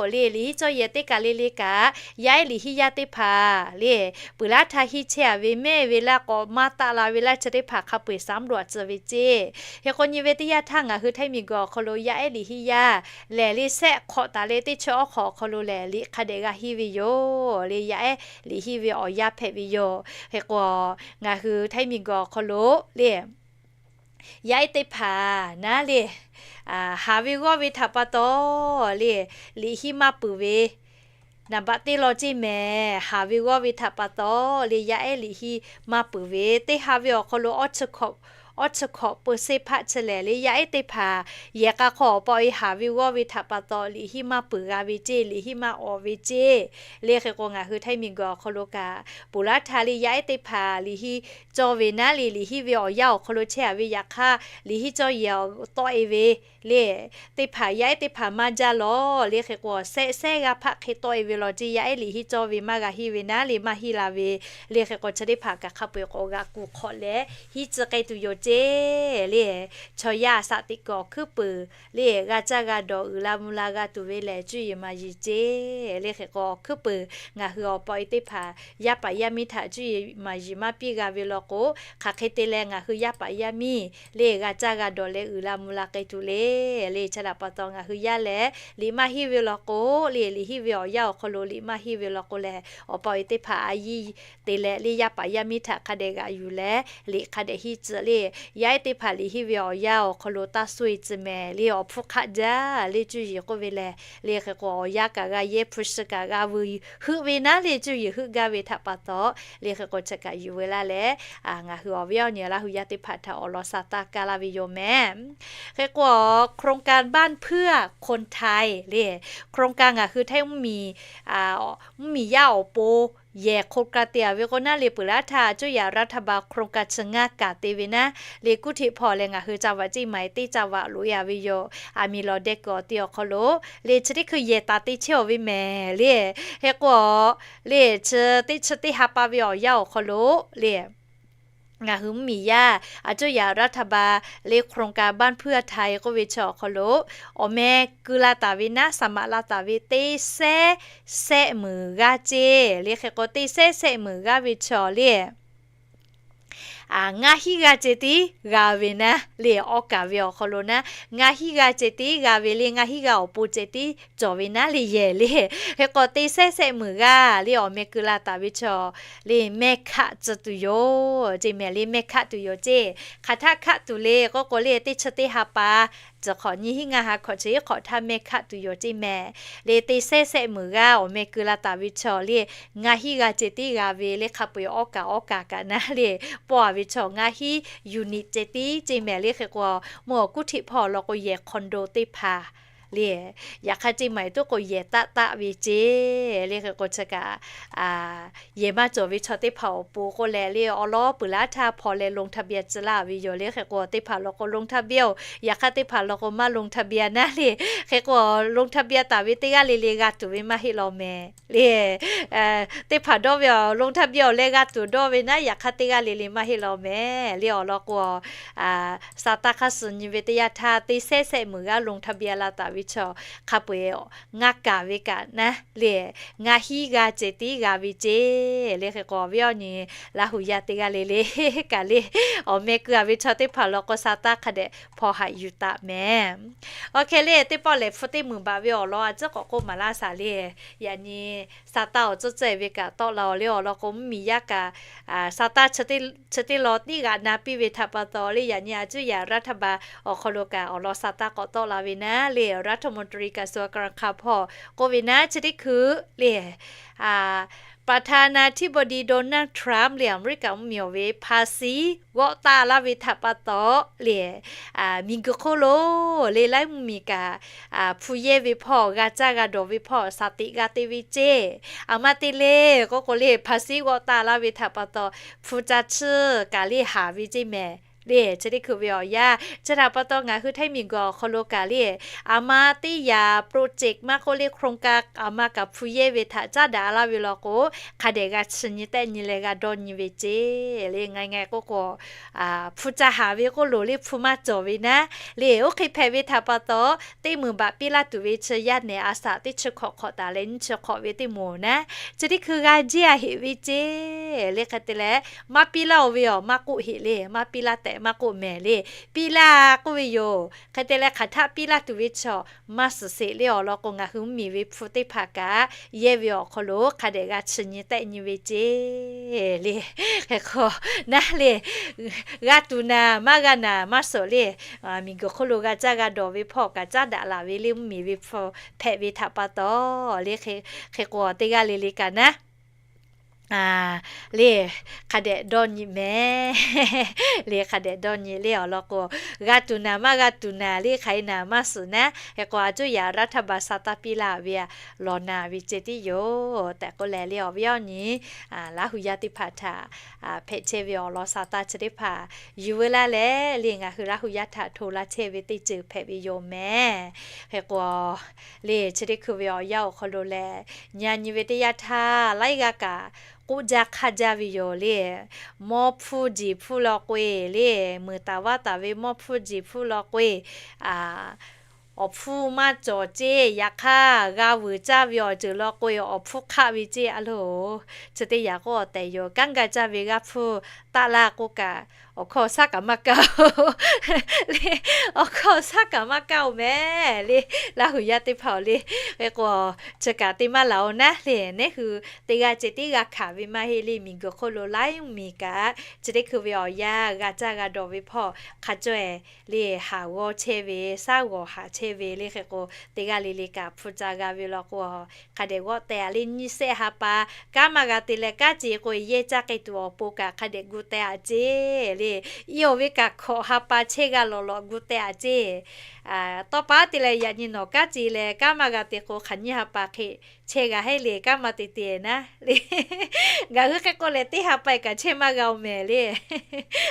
le, liꞈ henˇ cawˇ yehˬ teˇ kaˬ le le kaꞈ, yaˇ ehˉ liꞈ henˇ yaˇ teˇ hpaˍ le, peuˬ laˇ htaˇ henˇ chehˇ a ve mehˆ ve laˇ k'awꞈ maˇ taˆ la ve laˇ chi teˇ hpaˍ hk'a peu eˬ สำรวจ tcuh ve ceˇ. Hk'e k'o, nyi ve teˇ yanˇ htaˇ ngaˬ hui htaiˇ miˬ guiˬ awˬ hk'aw lo yaˇ ehˉ liꞈ henˇ yaˇ lehˬ le, sehˆ hk'awꞈ taˍ leh teˇ chi awˉ hk'awꞈ awˬ hk'aw lo lehˬ, liꞈ hk'a dehꞈ g'a henˇ ve yoˬ le. Yaˇ ehˉ liꞈ henˇ ve awˬ yanˇ hpehꞈ ve yoˬ. Hk'e k'o, ngaˬ hui htaiˇ miˬ guiˬ awˬ hk'aw lo le, yaˇ ehˉ teˇ hpaˍ naˉ le, haˍ ve g'awˇ ve htaꞈ pa taw le, liꞈ henˇ maˇ peuˬ ve naˍ baꞈ teˇ law ceˇ mehˍ. Haˍ ve g'awˇ ve htaꞈ pa taw le, yaˇ ehˉ liꞈ henˇ maˇ peuˬ ve teˇ ha ve awˬ hk'aw lo awˇ chi hkawꞈ peu seˇ hpaˆ chi lehˬ le, yaˇ ehˉ teˇ hpaˍ yehˬ k'a hk'aw awˬ pa e haˍ ve g'awˇ ve htaꞈ pa taw liꞈ henˇ maˇ peuˬ g'a ve ceˇ, liꞈ henˇ maˇ awˍ ve ceˇ le. Hk'e k'o, ngaˬ hui htaiˇ miˬ guiˬ awˬ hk'aw lo kaꞈ, peuˬ laˇ htaˇ le, yaˇ ehˉ teˇ hpaˍ liꞈ henˇ cawˇ ve naˉ le, liꞈ henˇ ve awˬ yanˇ awˬ hk'aw lo chehˇ a ve yaꞈ hk'aˇ, liꞈ henˇ cawˇ yehˬ tawˆ e ve le, teˇ hpaˍ yaˇ ehˉ teˇ hpaˍ maˇ jaˇ lawˬ le. Hk'e k'o, sehˆ sehˉ g'aˇ hpaˆ hk'e tawˆ e ve law ceˇ, yaˇ ehˉ liꞈ henˇ cawˇ ve maˇ g'a henˇ ve naˉ le, maˇ henˇ la ve le. Hk'e k'o, chi teˇ hpaˍ kaꞈ hk'a peu eˬ k'awꞈ g'aꞈ kuˬ hk'awꞈ leh henˇ tcuh k'ai tuˬ yoˬ ceˇ le. Chaw yaˇ a shaꞈ teꞈ kuiˬ awˬ hkuiˉ puiˍ le, g'a caˇ g'a dawˬ uiˍ la mvuh la g'a tuˬ ve lehˬ, cuˇ yiˍ maˍ yiˍ ceˇ le. Hk'e k'o, awˬ hkuiˉ puiˍ ngaˬ hui awˬ pa e teˇ hpaˍ yaˇ paˍ yaˇ miˇ htaꞈ cuˇ yiˍ maˍ yiˍ maˇ piˇ g'a ve law k'o, hk'aˬ hk'e te leh ngaˬ hui yaˇ paˍ yaˇ miˇ le g'a caˇ g'a dawˬ leh uiˍ la mvuh la k'ai tuˬ le. Le chi htaꞈ pa taw ngaˬ hui yaˇ lehˬ, liꞈ maˇ henˇ ve law k'o le, liꞈ henˇ ve awˬ yanˇ awˬ hk'aw lo liꞈ maˇ henˇ ve law k'o lehˬ, awˬ pa e teˇ hpaˍ a yiˇ te leh le, yaˇ paˍ yaˇ miˇ htaꞈ hk'a dehꞈ g'aꞈ yuˬ leh liꞈ hk'a dehꞈ henˇ tcuh le. Yaˇ ehˉ teˇ hpaˍ liꞈ henˇ ve awˬ yanˇ awˬ hk'aw lo taˇ suh e tcuh mehˍ le, awˬ hpfuhˇ hk'aˆ jaˇ le, cuˇ yiˍ k'oˆ ve lehˬ. Le hk'e k'o, awˬ yanˇ kaꞈ g'a yehˇ hpu shi kaꞈ g'a vuiˬ heuˆ ve naˉ le, cuˇ yiˍ heuˆ gaˇ ve htaꞈ pa taw le, hk'e k'o, chi kaꞈ yuˬ veu laˇ leh, ngaˬ hui awˬ viˉ awˬ nyi Laˇ huˍ yaˇ teˇ hpaˍ htaꞈ awˬ lawn sa taˇ kaˇ laˇ ve yoˬ mehˍ. Hk'e k'o, โครงการบ้านเพื่อคนไทย le, โครงการ ngaˬ hui htaiˇ mvuhˇmiˬ, mvuhˇmiˬ yaˇ awˬ pon yehˬ โครงการ te a ve k'o naˉ le, peuˬ laˇ htaˇ a cuˇ yaꞈ รัฐบาล โครงการ chi ngaˇ kaꞈ te ve naˉ le, kuˇ htiꞈ hpawˇ leh ngaˬ hui จังหวัดเชียงใหม่ teˇ จังหวัด loꞈ e a ve yoˬ. Aˬ miˍ lawˬ deh kuiˬ awˬ ti awˬ hk'aw lo le, chi teˇ hkui yehˬ taˍ te chehˇ a ve mehˍ le. Hk'e k'o, le chi teˇ chi teˇ ha pa ve awˬ yanˇ awˬ hk'aw lo le, ngaˬ hui mvuhˇmiˬ yaˇ a cuˇ yaꞈ รัฐบาล le โครงการ บ้านเพื่อไทย k'oˆ ve chi awˬ hk'aw lo awˬ meh keu la taˍ ve naˉ, สมัคร la taˍ ve teˇ sehˉ sehˆ meunˍ g'aˇ ceˇ le. Hk'e k'o, teˇ sehˉ sehˆ meunˍ g'aˇ ve chi awˬ le ngaˇ hinˉ g'aˇ ceh tiˉ g'a ve naˉ le, awˇ kaˍ ve awˬ hk'aw lo naˉ ngaˇ hinˉ g'aˇ ceh tiˉ g'a ve le, ngaˇ hinˉ g'aˇ awˬ pon ceh tiˉ cawˬ ve naˉ le yehˬ le. Hk'e k'o, teˇ sehˉ sehˆ meunˍ g'aˇ le awˬ meh keu la taˍ ve chi le, mehˆ hkaˆ tcuh tuˬ yoˬ ceˇ mehˍ le, mehˆ hkaˆ tuˬ yoˬ ceˇ. Hk'aˬ htaˆ hkaˆ tuˬ le k'oˆ k'o le, teˇ chi teˇ ha pa tcuh hk'awꞈ nyiˇ hinˉ ngaˇ ha hkawꞈ chi hiˉ hk'awꞈ htaˇ mehˆ hkaˆ tuˬ yoˬ ceˇ mehˍ le. Teˇ sehˉ sehˆ meunˍ g'aˇ awˬ meh keu la taˍ ve chi le, ngaˇ hinˉ g'aˇ ceh tiˉ g'a ve le, hk'a peu eˬ awˇ kaˍ awˇ kaˍ kaꞈ naˉ le, pawˆ a ve chi ngaˇ hinˉ unit ceh tiˉ ceˇ mehˍ le. Hk'e k'o, mvuhˇ awˬ kuˉ htiꞈ hpawˇ awˬ lawn k'o, yehˬ คอนโด teˇ hpaˍ le. Yaꞈ hk'aˇ ceˇ maˬ tuˉ k'o yehˬ taˆ taˆ ve ceˇ le. Hk'e k'o chi kaꞈ yehˬ maˇ cawˬ ve chaw teˇ hpaˍ awˬ pon k'oˆ leh le, awˬ lawn peuˬ laˇ htaˇ hpaw leh ลงทะเบียน tcuh laˇ ve yoˬ le. Hk'e k'o teˇ hpaˍ law k'o ลงทะเบียน oˬ, yaꞈ hk'aˇ teˇ hpaˍ law k'o maˇ ลงทะเบียน naˉ le. Hk'e k'o ลงทะเบียน taˍ ve teˇ g'aˇ le le g'a tuˬ ve maˇ heˆ law mehˍ le. Teˇ hpaˍ dawˇ ve awˬ ลงทะเบียน awˬ leh g'a tuˬ dawˇ ve naˉ, yaꞈ hk'aˇ teˇ g'aˇ le le maˇ heˆ law mehˍ le. Awˬ lawn k'o, saˍtanˍ hk'aˇ suh nyi ve teˇ yanˇ htaˇ teˇ sehˉ sehˆ meuˬ g'aˇ ลงทะเบียน la taˍ ve chaw hk'a peu-eˬ ngaˇ kaˍ ve kaꞈ naˉ le, ngaˇ hinˉ g'a ceh tiˉ g'a ve ceˇ le. Hk'e k'o awˬ viˉ awˬ nyi Laˇ huˍ yaˇ teˇ g'aˇ le le kaꞈ le, awˬ meh keu-a ve chaw teˇ hpaˍ law k'o saˍtanˍ hk'a dehꞈ hpaw haꞈ yuˬ taˍ mehˍ. Awˬ hk'e le, teˇ pawˆ lehˬ hpu teˇ meunˍ baꞈ ve awˬ lawn a ciˉ k'awꞈ k'oˆ maˍ laˇ shaˍ le. Yaꞈ nyi saˍtanˍ awˬ cawˇ caweh ve kaꞈ tawˆ la-oˬ le. Awˬ lawn k'o mvuhˇmiˬ yaˇ kaꞈ saˍtanˍ chi teˇ lawn tiˉ g'aꞈ na piˇ ve htaꞈ pa taw le, yaꞈ nyi a cuˇ yaꞈ รัฐบาล awˬ hk'aw lo kaꞈ awˬ lawn saˍtanˍ k'awꞈ tawˆ la ve naˉ le. รัฐมนตรีกระทรวงการคลัง hk'a hpawˇ k'oˆ ve naˉ, chi teˇ hkui le ประธานาธิบดี Donald Trump le, Aˍmeˍriˆkaꞈ mvuhˇmiˬ awˬ ve ภาษี g'awˆ taˆ laˇ ve htaꞈ pa taw le, miˬguiˬ hk'oˆ lo le laiˉ mvuhˇmiˬ kaꞈ hpu yehˇ ve hpawˇ, g'a caˇ g'a dawˬ ve hpawˇ shaˍ teꞈ g'a te ve ceˇ. Aˬ ma te le k'oˆ k'o le, ภาษี g'awˆ taˆ laˇ ve htaꞈ pa taw hpu ca chiˇ kaꞈ le haˍ ve ceˇ mehˍ le. Chi teˇ hkui ve awˬ yanˇ chi htaꞈ pa taw ngaˬ hui Htaiˇ miˬguiˬ awˬ hk'aw lo kaꞈ le, aˬ ma teˇ yaꞈ โปรเจกต์ maˇ k'oˆ le โครงการ aˬ ma kaꞈ hpu yehˇ ve htaꞈ caˉ daꞈ laˇ ve law k'o, hk'a dehꞈ g'a chiˇ nyi tehˆ nyi leh g'a dawˇ nyi ve ceˇ le. Ngaˬ ngaˬ k'oˆ k'o, hpu ca haˍ ve k'oˆ loˬ le, hpu maˇ cawˬ ve naˉ le. Oˇ hk'e hpehꞈ ve htaꞈ pa taw, teˇ meunˍ baꞈ piˇ laˇ tuˬ ve chi yaˇ nehˬ a shaꞈ teˇ chi hk'awꞈ hk'awꞈ taˍ leh nyiˇ chi hk'awꞈ ve teˇ moˍ naˉ, chi teˇ hkui g'a jiˇ a heꞈ ve ceˇ le. Hk'e te leh maˇ piˇ laˇ-oˬ ve awˬ maˇ k'oˆ heˆ le, maˇ piˇ laˇ tehꞈ maˇ k'oˆ mehˍ le. Piˇ laˇ k'oˆ ve yoˬ. Hk'e te leh hk'aˬ htaˆ piˇ laˇ tuˬ ve chaw maˇ suhˍ sheˍ le. Awˬ lawn k'o ngaˬ hui mvuhˇmiˬ ve hpu teˇ hpaˍ kaꞈ yehˇ ve awˬ hk'aw lo hk'a dehꞈ g'a chiˇ nyi tehˆ nyi ve ceˇ le. Hk'e k'o naˉ le, g'a tuˬ naˍ maˇ g'a naˍ maˇ suhˍ le. Miˬguiˬ hk'oˆ lo g'a caˇ g'a dawˬ ve hpawˇ kaꞈ caˉ daꞈ laˬ ve le, mvuhˇmiˬ ve hpu hpehꞈ ve htaꞈ pa taw le. Hk'e k'o teˇ g'aˇ le le kaꞈ naˉ le, hk'a dehꞈ dawˇ nyi mehˍ le. Hk'a dehꞈ dawˇ nyi le. Awˬ lawn k'o, g'a tuˬ naˍ maˇ g'a tuˬ naˍ le, hk'aˬ hk'e naˍ maˇ suhˍ naˉ. Hk'e k'o a cuˇ yaꞈ รัฐบาล saˍtanˍ piˇ laˇ ve a lawˬ naˍ ve ceh tiˉ yoˬ tehꞈ k'oˆ leh le, awˬ viˉ awˬ nyi Laˇ huˍ yaˇ teˇ hpaˍ htaꞈ hpehꞈ chehˇ ve awˬ lawn saˍtanˍ chi teˇ hpaˍ yuˬ veu laˇ leh le, ngaˬ hui Laˇ huˍ yaˇ htaꞈ hto laˇ chehˇ ve teˇ ceuˬ hpehꞈ ve yoˬ mehˍ. Hk'e k'o le, chi teˇ hkui ve awˬ yanˇ awˬ hk'aw lo lehˬ, nyi a nyi ve teˇ yanˇ htaˇ laiˉ g'aˇ kaꞈ k'oˆ jaˇ hk'aˇ jaˇ ve yoˬ le. Mawˇ hpfuhˇ jeˬ hpfuhˇ law k'o-e le, meuˬ taˍ vaˇ taˍ ve mawˇ hpfuhˇ jeˬ hpfuhˇ law k'o-e, awˬ hpfuhˇ maˇ cawˬ ceˇ. Yaꞈ hk'aˇ g'a vuiˬ caˇ ve awˬ ceuˬ law k'o-e awˬ hpfuhˇ hk'aˆ ve ceˇ a loˬ. Chi teˇ yanˇ k'o awˬ tehˬ yoˬ. Kanˉ ga caˇ ve g'aˇ hpfuhˇ taˆ laˇ k'oˆ kaꞈ, awˬ hkawˇ shaˉ kaꞈ maˇ kaˇ-oˬ le. Awˬ hkawˇ shaˉ kaꞈ maˇ kaˇ-oˬ mehˍ le. Laˇ huˍ yaˇ teˇ hpaˍ-oˬ le. Hk'e k'o, chi kaꞈ te maˇ laˬ-oˬ naˉ le. Neˉ hui teˇ g'aˇ ceh tiˉ g'a hkanˍ ve maˇ heˆ le. Miˬguiˬ hk'oˆ lo laiˉ mvuhˇmiˬ kaꞈ chi teˇ hkui ve awˬ yanˇ g'a caˇ g'a dawˬ ve hpawˇ hk'a caweh le, haˍ g'awˇ chehˇ ve, shaˉ g'awˬ haˍ chehˇ ve le. Hk'e k'o, teˇ g'aˇ le le kaꞈ hpu ca g'a ve law k'o, hk'a dehꞈ g'awˆ teh-a le. Nyiˇ sehˆ ha pa kanˉ maˇ g'a te leh, kanˉ ce k'o yehˇ caˇ k'ai tuˬ awˬ pon kaꞈ hk'a dehꞈ gu teh-a ceˇ le. Iˉ awˬ ve kaꞈ hkawꞈ ha pa chehˇ g'a lawꞈ lawꞈ gu teh-a ceˇ. Tawˇ pa te leh yaꞈ nyi nawˬ kanˉ ce leh kanˉ maˇ g'a te k'o, hk'aˬ nyiˇ ha pa hk'e chehˇ g'a heˆ le. Kanˉ maˇ te te naˉ le. Ngaˬ hui hk'e k'o lehˬ, teˇ ha pa-e kaꞈ chehˇ maˇ g'a-oˬ mehˍ le.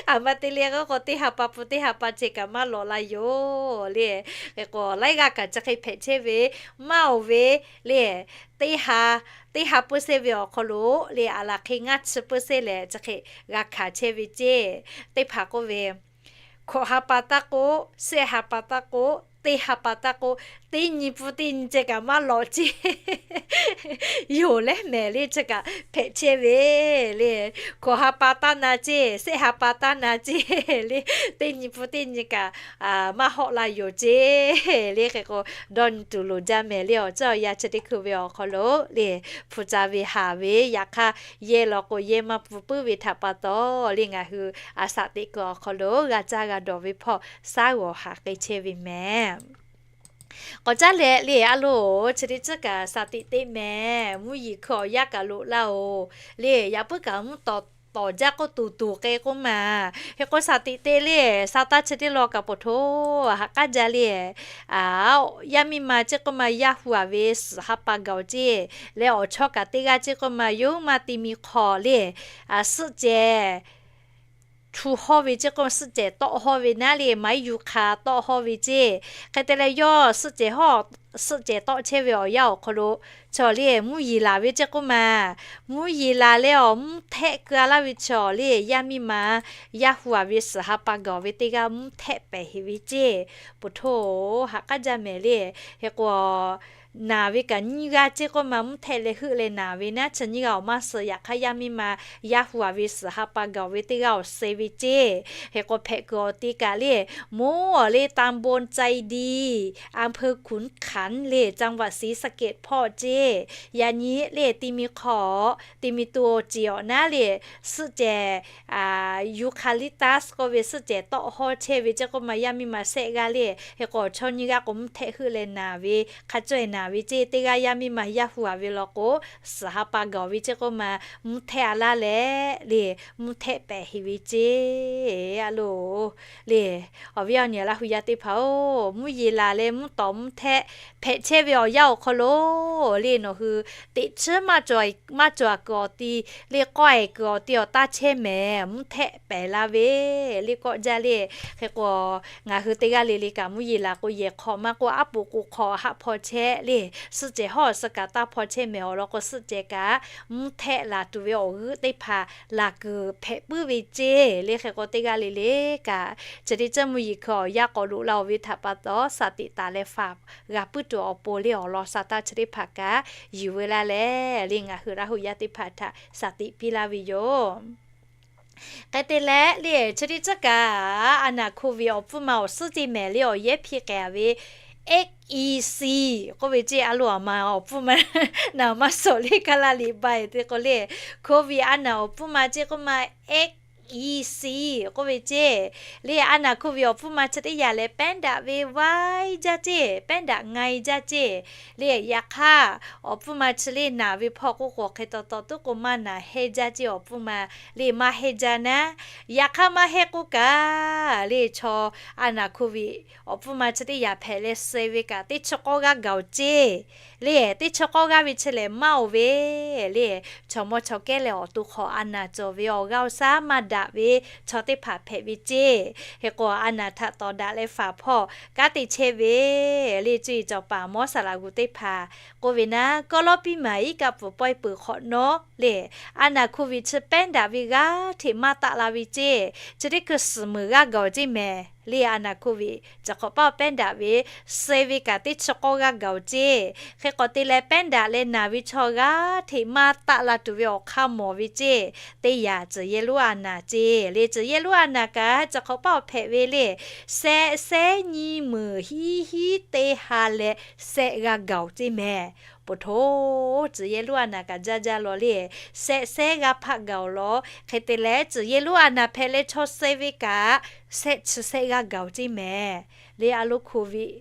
Aˬ ma te le k'oˆ k'o, teˇ ha pa pun teˇ ha pa ce kaꞈ maˇ lawꞈ la yoˬ le. Hk'e k'o, laiˉ g'aˇ kaꞈ chi hk'e hpehꞈ chehˇ ve maˇ-oˬ ve le. Teˇ ha, teˇ ha เปอร์เซ็นต์ ve awˬ hk'aw lo le, aˬ laˬ hk'e ngaˇ chi เปอร์เซ็นต์ lehˬ chi hk'e g'a hkanˍ chehˇ ve ceˇ. Teˇ hpaˍ k'oˆ ve, hkawꞈ ha pa taˇ k'oˆ, sehˆ ha pa taˇ k'oˆ, teˇ ha pa taˇ k'oˆ, teˇ nyi pun teˇ nyi ce kaꞈ maˇ lawꞈ ceˇ yoˬ leh mehˍ le. Chi kaꞈ hpehꞈ chehˇ ve le. Hkawꞈ ha pa taˇ na ceˇ, sehˆ ha pa taˇ na ceˇ le, teˇ nyi pun teˇ nyi kaꞈ maˇ hawˆ la yoˬ ceˇ le. Hk'e k'o, dawˇ nyi tuˬ loˍ jaˇ mehˍ le. Awˬ ceuˬ awˬ yanˇ chi teˇ hkui ve awˬ hk'aw lo le, hpu ca ve haˍ ve, yaꞈ hk'aˇ yehˇ law k'o yehˇ maˇ pun puiˉ ve htaꞈ pa taw le, ngaˬ hui a shaꞈ teꞈ kuiˬ awˬ hk'aw lo g'a caˇ g'a dawˬ ve hpawˇ shaˉ g'awˬ haˍ k'ai chehˇ ve mehˍ. K'awꞈ caˉ leh le, a loˬ, chi teˇ ceuˬ kaꞈ shaˍ tiꞈ teˇ mehˍ. Mvuhˇ yeˬ hkui awˬ yanˇ kaꞈ loꞈ laˇ-oˬ le. Yaꞈ puiˉ kaꞈ mvuhˇ tawˍ tawˍ jaˇ k'oˆ tuˬ tuˬ k'e k'oˆ ma. Hk'e k'o shaˍ tiꞈ te le, sa taˇ chi teˇ law kaꞈ poˬ htoˬ haꞈ k'aˉ jaˇ le. Yaˇ miˇ ma ceˇ k'oˆ ma, yaˇ hu-a ve suhˍ ha pa gaˬ-oˬ ceˇ. Leh awˬ chawˇ kaꞈ teˇ g'aˇ ceˇ k'oˆ ma, yawˇ hui ma ti mi hk'aw le, suhˆ cehˬ htu hawˇ ve ceˇ k'oˆ ma, suhˆ cehˬ tawˆ hawˇ ve naˉ le, maˇ yuˬ hk'a tawˆ hawˇ ve ceˇ. Hk'e te leh yawˇ suhˆ cehˬ hawˇ, suhˆ cehˬ tawˆ chehˇ ve awˬ yanˇ awˬ hk'aw lo chaw le mvuhˇ yeˬ laˬ ve ceˇ k'oˆ ma. Mvuhˇ yeˬ laˬ leh awˬ mvuhˇ htehˆ keu-a laˇ ve chaw le, yaˇ miˇ ma yaˇ hu-a ve suhˍ ha pa gaˬ ve teˇ g'aˇ mvuhˇ htehˆ pehˍ heꞈ ve ceˇ. Poˬ htoˬ haꞈ k'aˉ jaˇ mehˍ le. Hk'e k'o naˬ ve kaꞈ nyiˇ g'aˇ ceˇ k'oˆ ma, mvuhˇ htehˆ leh heuˆ leh naˬ ve naˉ chi nyiˇ g'aˇ awˬ maˇ suh. Yaꞈ hk'aˇ yaˇ miˇ ma yaˇ hu-a ve suhˍ ha pa gaˬ ve teˇ g'aˇ awˬ suh ve ceˇ. Hk'e k'o hpehꞈ kuiˬ awˬ ti kaꞈ le, มอ le ตำบลไซดี อำเภอขุนขัน le จังหวัดศรีสะเกษ hpawˇ ceˇ. Yaꞈ nyi le ti mi hk'aw, ti mi to ceˬ awˬ naˉ le, suhˆ cehˬ, eucalyptus k'oˆ ve suhˆ cehˬ tawˆ hawˇ chehˇ ve ceˇ k'oˆ ma, yaˇ miˇ ma shehˆ g'aˇ le. Hk'e k'o chaw nyiˇ g'aˇ k'o mvuhˇ htehˆ heuˆ leh naˬ ve, hk'a caweh naˬ ve ceˇ. Teˇ g'aˇ yaˇ miˇ ma yaˇ hu-a ve law k'o, suhˍ ha pa gaˬ ve ceˇ k'oˆ ma, mvuhˇ htehˆ-a laˇ leh le, mvuhˇ htehˆ pehˍ heꞈ ve ceˇ. A loˬ le, awˬ viˉ awˬ nyi Laˇ hu yaˇ teˇ hpaˍ-oˬ, mvuhˇ yeˬ laˬ leh mvuhˇ tawˍ mvuhˇ htehˆ hpehꞈ chehˇ ve awˬ yanˇ awˬ hk'aw lo le, nawˬ hui teꞈ chiˉ maˇ cawˬ, maˇ cawˬ kuiˬ awˬ ti le, k'awehˬ kuiˬ awˬ ti awˬ taˇ chehˇ mehˍ, mvuhˇ htehˆ pehˍ la ve le kawˆ jaˇ le. Hk'e k'o ngaˬ hui teˇ g'aˇ le le kaꞈ mvuhˇ yeˬ laˬ k'o, yehˬ hk'aw maˇ k'oˆ, aˉ poꞈ k'o hk'aw haˆ hpaw chehˇ le, suhˆ cehˬ hawˇ suh kaꞈ taˇ hpaw chehˇ mehˍ awˬ lawn k'o, suhˆ cehˬ kaꞈ mvuhˇ htehˆ laˬ tuˬ ve awˬ g'euˆ teˇ hpaˍ laˬ kuiˬ hpehꞈ puiˉ ve ceˇ. Le hk'e k'o teˇ g'aˇ le le kaꞈ chi teˇ ceuˬ mvuhˇ yeˬ hkui awˬ yanˇ k'awꞈ loꞈ la-oˬ ve htaꞈ pa taw, shaˍ tiꞈ taˍ leh faˍ g'a puiˉ tuˬ awˬ pon le awˬ lawn sa taˇ chi teˇ hpaˍ kaꞈ yuˬ ve laˇ leh le, ngaˬ hui Laˇ hu yaˇ teˇ hpaˍ htaꞈ shaˍ tiꞈ piˇ laˇ ve yoˬ. Hk'e te leh le chi teˇ ceuˬ kaꞈ, a naˬ โควิด awˬ pfuhˇ ma awˬ suhˉ ceˇ mehˍ le, awˬ yehˉ hpiˇ k'ai-a ve X E C k'oˆ ve ceˇ. A loˬ a ma awˬ pfuhˇ ma naˬ maˇ suhˍ le, kaˇ laˇ liꞈ ba-e te k'o le, โควิด a naˬ awˬ pfuhˇ ma ceˇ k'oˆ ma, X E C k'oˆ ve ceˇ. Le a naˬ โควิด awˬ pfuhˇ ma chi teˇ yanˇ lehˬ, pehˉ daꞈ ve vaiˇ jaˇ ceˇ, pehˉ daꞈ nga-e jaˇ ceˇ. Le yaꞈ hk'aˇ awˬ pfuhˇ ma chi le naˬ ve hpawˇ k'oˆ k'o, hk'e taw taw tuˉ k'o maˇ naˬ hehnˇ jaˇ ceˇ awˬ pfuhˇ ma. Le maˇ hehnˇ jaˇ naˉ, yaꞈ hk'aˇ maˇ hehnˇ k'oˆ kaꞈ le, chaw a naˬ โควิด awˬ pfuhˇ ma chi teˇ yanˇ hpehꞈ leh suh ve kaꞈ teˇ chi k'awˇ g'aˇ gaˬ-oˬ ceˇ. Le teˇ chi k'awˇ g'aˇ ve chi lehˬ maˇ oˬ ve le, chaw mawˇ chaw kehˉ leh awˬ to hk'aw a naˬ cawˬ ve awˬ g'aˇ awˬ shaˉ maˇ daꞈ ve chaw teˇ hpaˍ hpehꞈ ve ceˇ. Hk'e k'o a naˬ htaꞈ tawˍ daꞈ leh faˍ hpawˇ kanˉ te chehˇ ve le, cuˇ yiˍ cawˬ paˍ mawˇ saˍ laꞈ gu teˇ hpaˍ k'oˆ ve naˉ, kawˇ lawˉ piˇ maˍ iˉ kaˆ pfuhˍ pawehˇ peuˬ hk'awꞈ nawˉ le, a naˬ โควิด chi pehˉ daꞈ ve g'aˇ hteꞈ maˇ taˆ la ve ceˇ. Chi teˇ hkui suhˍ meuˍ g'aˇ gaˬ-oˬ ceˇ mehˍ. Le a naˬ โควิด chi hk'awꞈ paˇ pehˉ daꞈ ve suh ve kaꞈ teˇ chi k'awˇ g'aˇ gaˬ-oˬ ceˇ. Hk'e k'awꞈ te leh pehˉ daꞈ leh naˬ ve chaw g'aˇ hteꞈ maˇ taˆ la tuˬ ve awˬ hk'aˇ mawˬ ve ceˇ. Teˇ yanˇ tcuhˍ yehˇ lonˉ a naˬ ceˇ. Le tcuhˍ yehˇ lonˉ a naˬ kaꞈ chi hk'awꞈ paˇ awˬ hpehꞈ ve le, sehˆ sehˉ nyiˇ meunˍ hiˉ hiˉ teˇ ha leh sehˆ g'aˇ gaˬ-oˬ ceˇ mehˍ. Poˬ htoˬ, tcuhˍ yehˇ lonˉ a naˬ kaꞈ jaˇ jaˇ law le, sehˆ sehˉ g'aˇ hpaˆ gaˬ-oˬ law. Hk'e te leh tcuhˍ yehˇ lonˉ a naˬ hpehꞈ leh chaw suh ve kaꞈ sehˆ chi sehˆ g'aˇ gaˬ-oˬ ceˇ mehˍ. Le a lo โควิด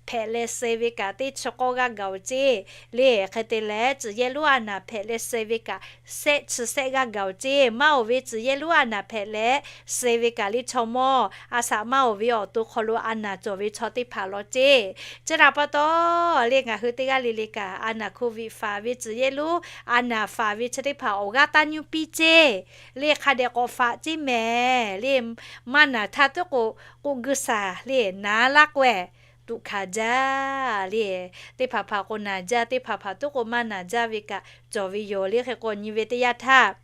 hpehꞈ leh suh ve kaꞈ teˇ chi k'awˇ g'aˇ gaˬ-oˬ ceˇ. Le hk'e te leh tcuhˍ yehˇ lonˉ a naˬ hpehꞈ leh suh ve kaꞈ sehˆ chi sehˆ g'aˇ gaˬ-oˬ ceˇ. Maˇ oˬ ve tcuhˍ yehˇ lonˉ a naˬ hpehꞈ leh suh ve kaꞈ le chaw mawˇ a shaꞈ maˇ oˬ ve awˬ to hk'aw lo a naˬ cawˬ ve chaw teˇ hpaˍ law ceˇ. Chi htaꞈ pa taw le ngaˬ hui teˇ g'aˇ le le kaꞈ a naˬ โควิด faˍ ve tcuhˍ yehˇ lonˉ a naˬ faˍ ve chi teˇ hpaˍ awˬ g'aˇ taˇ nyuˇ piˇ ceˇ. Le hk'a dehꞈ k'awꞈ faˍ ceˇ mehˍ. Le maˇ naˬ htaˇ tuˉ k'o, k'oˆ guˇ shaˍ le naˍ laˇ k'o-e, tuꞈ hkanˍ jaˇ le. Teˇ hpaˍ hpaˍ k'o naˬ jaˇ, teˇ hpaˍ hpaˍ tuˉ k'o maˇ naˬ jaˇ ve kaꞈ cawˬ ve yoˬ. Le hk'e k'o nyi ve teˇ yanˇ htaˇ,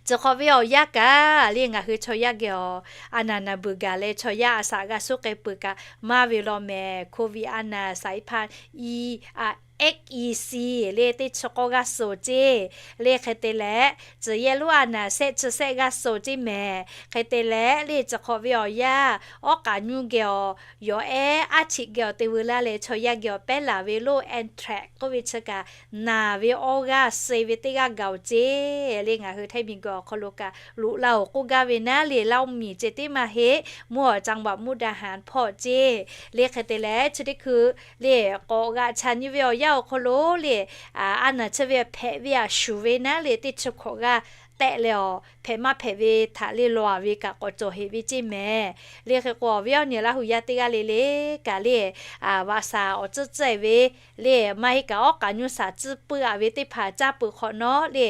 chi hk'awꞈ ve awˬ yanˇ kaꞈ le ngaˬ hui chaw yaˇ geh awˬ a naˬ naˬ beuˬ gaˬ leh chaw yaˇ a shaꞈ g'a suhˉ k'ai peuˬ kaꞈ maˇ ve law mehˍ. โควิด a naˬ สายพันธุ์ E, a, X E C le teˇ chi k'awˇ g'aˇ suh-oˬ ceˇ. Le hk'e te leh tcuhˍ yehˇ lonˉ a naˬ sehˆ chi sehˆ g'aˇ suh-oˬ ceˇ mehˍ. Hk'e te leh le chi hk'awꞈ ve awˬ yanˇ awˉ k'aꞈ nyuˇ geh awˬ yawˬ ehˉ aˉ htiꞈ geh awˬ te veu laˇ leh chaw yaˇ geh awˬ pehˉ laˬ ve lo Anthrax k'oˆ ve chi kaꞈ naˬ ve awˇ g'aˇ suh ve teˇ g'aˇ gaˬ-oˬ ceˇ. Le ngaˬ hui Htaiˇ miˬguiˬ awˬ hk'aw lo kaꞈ loꞈ la-oˬ k'oˆ gaˇ ve naˉ le, Laˇ oˇ miˬ ceh tiˉ maˇ heˆ, mvuhˇ awˬ จังหวัดมุกดาหาร hpawˇ ceˇ. Le hk'e te leh chi teˇ hkui le k'awꞈ g'aꞈ cha nyi ve awˬ yanˇ awˬ hk'aw lo le a naˬ chi ve hpehꞈ ve a shuˍ ve naˉ le teˇ chi hkawꞈ g'aˇ tehˆ leh awˬ hpehꞈ maˇ hpehꞈ ve htaꞈ le lawˬ-a ve kaꞈ k'awꞈ cawˬ heꞈ ve ceˇ mehˍ. Le hk'e k'o, awˬ viˉ awˬ nyi Laˇ hu yaˇ teˇ g'aˇ le le kaꞈ le, vaꞈ shaˍ awˬ tcuhˉ tcuhˉ-e ve le, maˇ heˆ kaꞈ awˉ k'aꞈ nyuˇ shaˍ tcuhˉ peuˬ-a ve teˇ hpaˍ caˇ peuˬ hk'awꞈ nawˉ le,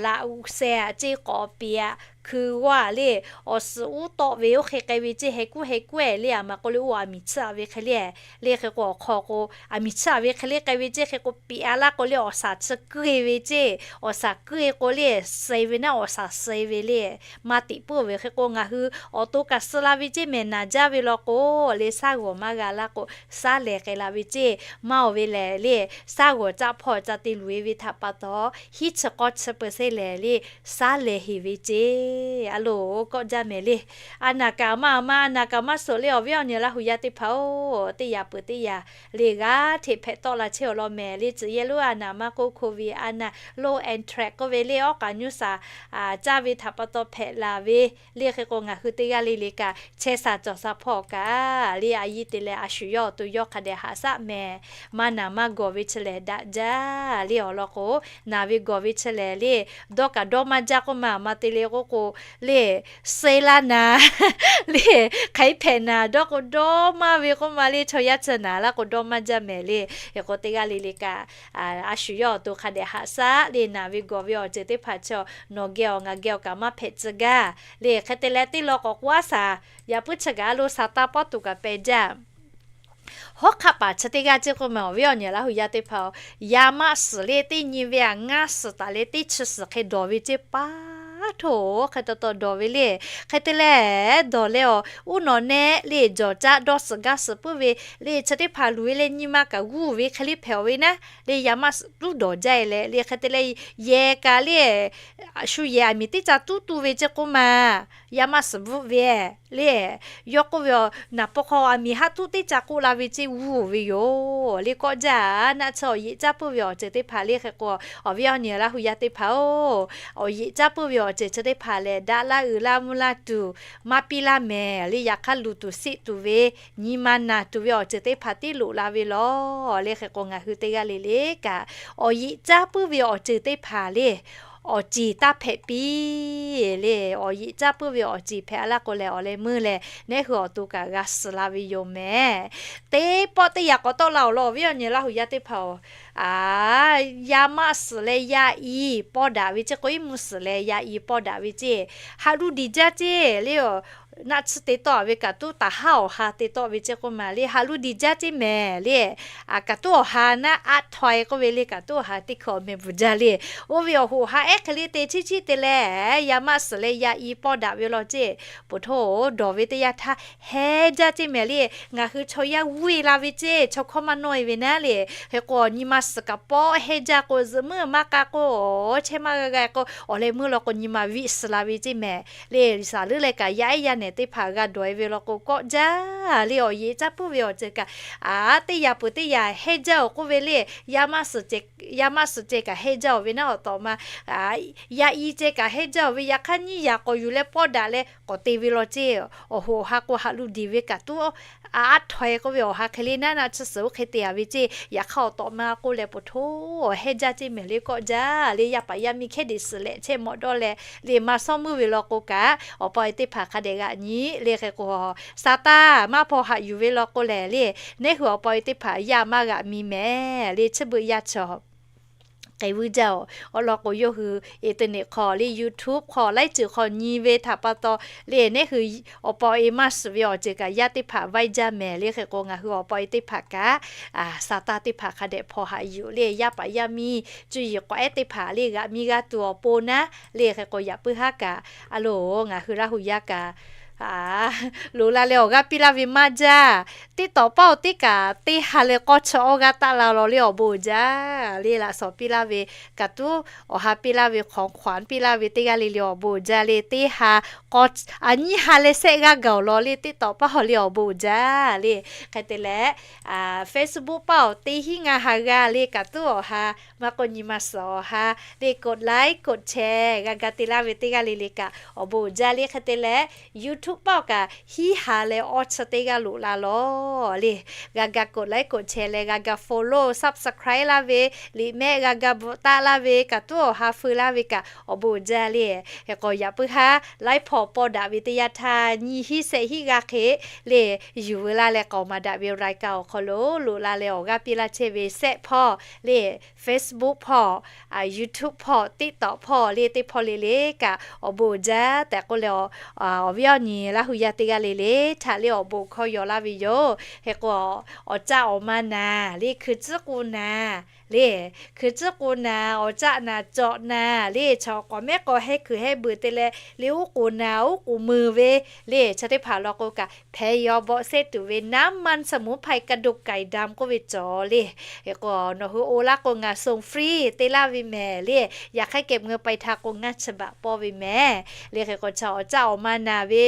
laꞈ u sheh-a ceˇ k'awꞈ piˍ-a hkui g'awˇ-a le, awˬ suhˍ uˉ tawˆ ve oˇ hk'e k'ai ve ceˇ, heh kuˉ heh kuˉ-e le, aˬ maˬ k'o le oˇ aˬ miˍ tsuhˇ-a ve hk'e le le hk'e k'o, awˬ hk'aw k'o aˬ miˍ tsuhˇ-a ve hk'e le k'ai ve ceˇ. Hk'e k'o piˍ-a laˇ k'o le, awˬ shaˍ chi kuˇ-e ve ceˇ. Awˬ shaˍ kuˇ-e k'o le, suh-e ve naˉ awˬ shaˍ suh-e ve le, maˇ tiꞈ puiˉ-oˬ ve. Hk'e k'o ngaˬ hui awˬ to kaꞈ suh la ve ceˇ mehˍ. Naˍ jaˇ ve law k'o le, shaˉ g'awˬ maˇ g'a laˇ k'o, shaˉ lehˬ k'ai la ve ceˇ. Maˇ oˬ ve lehˬ le, shaˉ g'awˬ caˆ hpawˇ ca te luˬ-e ve htaꞈ pa taw, hiˉ chi k'awˇ chi peuˬ sheˍ lehˬ le, shaˉ lehˬ heˍ ve ceˇ. A loˬ, kawˆ jaˇ mehˍ le. A naˍ kaꞈ maˇ, a maˇ a naˍ kaꞈ maˇ suhˍ le, awˬ viˉ awˬ nyi Laˇ hu yaˇ teˇ hpaˍ-oˬ, teˇ yaꞈ peuˬ teˇ yaꞈ le g'aˇ hteꞈ hpehꞈ tawˆ la chehˇ awˬ lawn mehˍ le. Tcuh yehˇ lonˉ a naˍ maˇ k'oˆ, COVID a naˍ, low and track k'oˆ ve le, awˉ k'aꞈ nyuˇ shaˍ caˇ ve htaꞈ pa taw hpehꞈ la ve le. Hk'e k'o ngaˬ hui teˇ g'aˇ le le kaꞈ chehˇ sha cawˬ sha hpawˇ kaꞈ le, a yiˇ te leh a shu yawˇ awˬ to yawˇ hk'a dehꞈ haꞈ shaˆ mehˍ. Maˇ naˍ maˇ gawˬ ve chi lehˬ daꞈ jaˇ le. Awˬ lawn k'o, naˍ ve gawˬ ve chi lehˬ le, dawˇ kaꞈ dawˇ maˇ jaˇ k'oˆ ma. Maˇ te le k'oˆ k'o le, suh laˇ naˍ le, hk'aˬ hk'e hpehꞈ naˍ dawˇ k'o dawˇ maˇ ve k'oˆ ma le. Chaw yaˇ chi naˍ laˇ k'o dawˇ maˇ jaˇ mehˍ le. Hk'e k'o teˇ g'aˇ le le kaꞈ a shu yawˇ awˬ to hk'a dehꞈ haꞈ shaˆ le. Naˍ ve gawˬ ve awˬ ceuˬ teˇ hpaˍ chi nawˬ geh awˬ ngaˬ geh awˬ kaꞈ maˇ hpehꞈ tcuh gaˇ le. Hk'e te leh teˇ law k'awꞈ k'oˆ-a shaˍ, yaꞈ puiˉ chi kaꞈ a lo Saˍtanˍ pawˇ tuˬ kaꞈ pehˬ jaˇ. Hawˉ hk'aˆ paˍ chi teˇ g'aˇ ceˇ k'oˆ ma, awˬ viˉ awˬ nyi Laˇ hu yaˇ teˇ hpaˍ-oˬ, yaˇ maˆ suhˍ le teˇ nyi ve aꞈ ngaˇ suhˍ taˍ leh teˇ chi suhˍ hk'e dawˬ ve ceˇ paˉ htoˇ-oˬ. Hk'e taw taw dawˬ ve le. Hk'e te leh dawˬ leh awˬ uˉ nawˬ nehˆ le jawˬ caˆ dawˇ suhˍ gaˇ suhˍ puiˉ ve le, chi teˇ hpaˍ luˬ ve leh nyi ma kaꞈ g'uˇ ve hk'e le hpehꞈ-oˬ ve naˉ le, yaˇ maˆ suhˍ tuˉ dawˬ jaˇ-e leh le. Hk'e te leh yehˬ kaꞈ le shu yehˬ aˬ miˍ teˇ ca tuˉ tu ve ceˇ k'oˆ ma, yaˇ maˆ suhˍ bvuhˆ ve le. Yawˇ k'oˆ ve, Naˍ paw hk'aw aˬ miˍ haˉ tuˉ teˇ ca k'oˆ la ve ceˇ g'uˇ-oˬ ve yoˬ le. Kawˆ jaˇ-a. Naˆ tsuhˇ awˬ yeꞈ caˇ puiˉ ve awˬ ceuˬ teˇ hpaˍ le. Hk'e k'o, awˬ viˉ awˬ nyi Laˇ hu yaˇ teˇ hpaˍ-oˬ, awˬ yeꞈ caˇ puiˉ ve awˬ ceuˬ chi teˇ hpaˍ lehˬ, daꞈ laˇ uiˍ laˇ mvuhˇ laˇ tuˬ maˇ piˇ laˇ mehˍ le. Yaꞈ hk'aˇ luˬ tuˬ siˆ tuˬ ve, nyi ma naˬ tuˬ ve awˬ ceuˬ teˇ hpaˍ tiˉ loꞈ la ve lawˬ le. Hk'e k'o ngaˬ hui teˇ g'aˇ le le kaꞈ, awˬ yeꞈ caˇ puiˉ ve awˬ ceuˬ teˇ hpaˍ le, awˬ ceˬ taˇ hpehꞈ piˇ le. Awˬ yeꞈ caˇ puiˉ ve awˬ ceˬ hpehꞈ-a laˇ k'o lehˬ, awˬ leh meuˇ lehˬ neˉ hui awˬ to kaꞈ g'a suhˍ la ve yoˬ mehˍ. Teˇ pawˆ teˇ yaꞈ k'awꞈ tawˆ la awˬ lawn, awˬ viˉ awˬ nyi Laˇ hu yaˇ teˇ hpaˍ-oˬ, a, yaˇ maˆ suhˍ leh yaˇ i pawˇ daꞈ ve ceˇ k'o, iˉ mvuhˇ suhˍ leh yaˇ i pawˇ daꞈ ve ceˇ, haꞈ luˇ diˬ jaˇ ceˇ le. Naˆ tsuhˇ te tawˆ-a ve kaꞈ tuˉ taˍ haˉ awˬ ha te tawˆ ve ceˇ k'oˆ ma le, haꞈ luˇ diˬ jaˇ ceˇ mehˍ le. Kaꞈ tuˉ awˬ ha naˉ aˉ htawˇ-e k'oˆ ve le, kaꞈ tuˉ awˬ ha teˇ hkui awˬ meh bvuhˬ jaˇ le. Oˇ ve awˬ hoꞈ ha ehˉ hk'e le te chiˉ chiˉ te leh, yaˇ maˆ suhˍ leh yaˇ i pawˇ daꞈ ve law ceˇ, poˬ htoˇ-oˬ, dawˬ ve teˇ yanˇ htaˇ hehˉ jaˇ ceˇ mehˍ le. Ngaˬ hui chaw yaˇ g'uˇ-e la ve ceˇ, chaw hkawˇ maˇ nawˇ-e ve naˉ le. Hk'e k'o, nyi ma suhˍ kaꞈ pawˆ hehˉ jaˇ k'o, zuhꞈ muiˉ maˇ k'a k'o, chehˇ maˇ g'a g'a k'o, awˬ leh meuˇ law kwo nyi ma viˆ suhˍ la ve ceˇ mehˍ le. Saˍ leuˉ leh kaꞈ yaˇ ehˉ yaˇ nehˬ teˇ hpaˍ g'a dawˬ-e ve law k'o, kawˆ jaˇ le. Awˬ yeꞈ caˇ puiˉ ve awˬ ceuˬ kaꞈ, a, teˇ yaꞈ peuˬ teˇ yaꞈ hehˉ jaˇ-oˬ k'oˆ ve le. Yaˇ maˆ suhˍ ceh kaꞈ hehˉ jaˇ-oˬ ve naˉ awˬ tawꞈ ma, yaˇ i ceh kaꞈ hehˉ jaˇ-oˬ ve, yaꞈ hk'aˇ nyiˇ yaꞈ k'awꞈ yuˬ leh pawˇ daꞈ leh k'awꞈ te ve law ceˇ. Awˬ hoꞈ awˬ ha k'o haꞈ luˇ diˬ ve kaꞈ tuˉ aˉ htawˇ-e k'oˆ ve awˬ ha hk'e le naˉ, naˆ tsuhˇ suhˍ oˇ hk'e te-a ve ceˇ. Yaꞈ hk'aˇ awˬ tawꞈ ma k'oˆ leh poˬ htoˇ, awˬ hehˉ jaˇ ceˇ mehˍ le. Kawˆ jaˇ le. Yaˇ paˍ yaˇ miˇ hkehˉ deꞈ suhˍ lehꞈ chehˇ mawꞈ dawˇ leh le, maˇ sawˉ meuˇ ve law k'o kaꞈ, awˬ pa awˬ e teˇ hpaˍ hk'a dehꞈ g'aꞈ nyi le. Hk'e k'o, Saˍtanˍ maˇ hpaw haꞈ yuˬ ve law k'o lehˬ le, neˉ hui awˬ pa awˬ e teˇ hpaˍ yaˇ maˇ g'aꞈ mi mehˍ le. Chi beuꞈ yaˇ chaw k'ai vuiˇ jaˇ-oˬ. Awˬ lawn k'o, yawˇ hui internet hk'aw le, YouTube hk'aw, laiˉ ceuˬ hk'aw nyi ve htaꞈ pa taw le, neˉ hui awˬ pa awˬ e maˇ suhˍ ve awˬ ceuˬ kaꞈ yaˇ teˇ hpaˍ vaiˇ jaˇ mehˍ le. Hk'e k'o, ngaˬ hui awˬ pa awˬ e teˇ hpaˍ kaꞈ Saˍtanˍ teˇ hpaˍ hk'a dehꞈ hpaw haꞈ yuˬ le. Yaˇ paˍ yaˇ miˇ cuˇ yiˍ k'awꞈ ehˉ teˇ hpaˍ le, g'aꞈ mi g'a tuˬ awˬ pon naˉ le. Hk'e k'o, yaꞈ puiˉ haˉ kaꞈ, a loˬ, ngaˬ hui Laˇ hu yaˇ kaꞈ loˍ la leh awˬ g'aˇ piˇ laˇ ve maˇ jaˇ. TikTok paˇ-oˬ, teˇ kaꞈ teˇ ha leh k'awˇ chi awˇ g'aˇ taˆ la law le, awˬ bon uiˍ jaˇ le. Laꞈ shawnˍ piˇ laˇ ve kaꞈ tuˉ, awˬ ha piˇ laˇ ve, hk'awˍ hk'awˍ piˇ laˇ ve teˇ g'aˇ le le awˬ bon uiˍ jaˇ le. Teˇ ha k'awˇ, a, nyiˇ ha leh shehˆ g'aˇ gaˬ-oˬ law le, TikTok paˇ-oˬ le, awˬ bon uiˍ jaˇ le. Hk'e te leh, Facebook paˇ-oˬ, teˇ hinˉ ngaˇ ha g'aˇ le kaꞈ tuˉ awˬ ha, maˇ k'o nyi ma suhˍ awˬ ha le, กดไลค์ กดแชร์ g'a ga te laˇ ve teˇ g'aˇ le le kaꞈ awˬ bon uiˍ jaˇ le. Hk'e te leh, YouTube YouTube paˆ kaꞈ hiˉ ha leh awˇ chi teˇ g'aˇ loꞈ la lawˬ le. G'a ga กดไลค์ กดแชร์ leh g'a ga follow subscribe laˇ ve, liꞈ mehˆ g'a ga bvuhꞈ taˆ laˇ ve kaꞈ tuˉ awˬ ha feu laˇ ve kaꞈ awˬ bon uiˍ jaˇ le. Hk'e k'o yaꞈ puiˉ haˉ laiˉ hpawˇ pawˇ daꞈ ve teˇ yanˇ htaˇ nyiˇ hinˉ shehˆ hinˉ g'aˇ hk'e le, yuˬ veu laˇ leh k'aoˍ maˍ daꞈ ve รายการ awˬ hk'aw lo loꞈ la leh awˬ g'aˇ piˇ laˇ chehˇ ve sehˆ hpawˇ le, Facebook hpawˇ, YouTube hpawˇ, TikTok hpawˇ le teˇ hpawˇ le le kaꞈ awˬ bon uiˍ jaˇ tehꞈ k'oˆ leh, awˬ viˉ awˬ nyi Laˇ hu yaˇ teˇ g'aˇ le le htaꞈ le awˬ bon hkawˇ yaw laˇ ve yoˬ. Hk'e k'o awˬ caˆ awˬ ma naˍ le, hkui tcuhˉ k'o naˍ le, hkui tcuhˉ k'o naˍ, awˬ caˆ naˍ cawꞈ naˍ le, chaw k'awꞈ mehˉ k'awꞈ heh hkuiˬ heh beuꞈ te leh le uˉ k'oˍ naˍ uˉ k'oˍ meuˍ ve le chi teˇ hpaˍ law kho kaꞈ แพรยอ บอสเซต tuˬ ve น้ำมันสมุนไพรกระดูกไก่ดำ k'oˆ ve cawˬ le. Hk'e k'o nawˬ hui oˇ laˇ k'o ngaˬ ส่งฟรี te laˇ ve mehˍ le. Yaꞈ hk'aˇ เก็บเงินปลายทาง k'o ngaˇ chi baꞈ pawˇ ve mehˍ le. Hk'e k'o chaw awˬ caˆ awˬ ma naˍ ve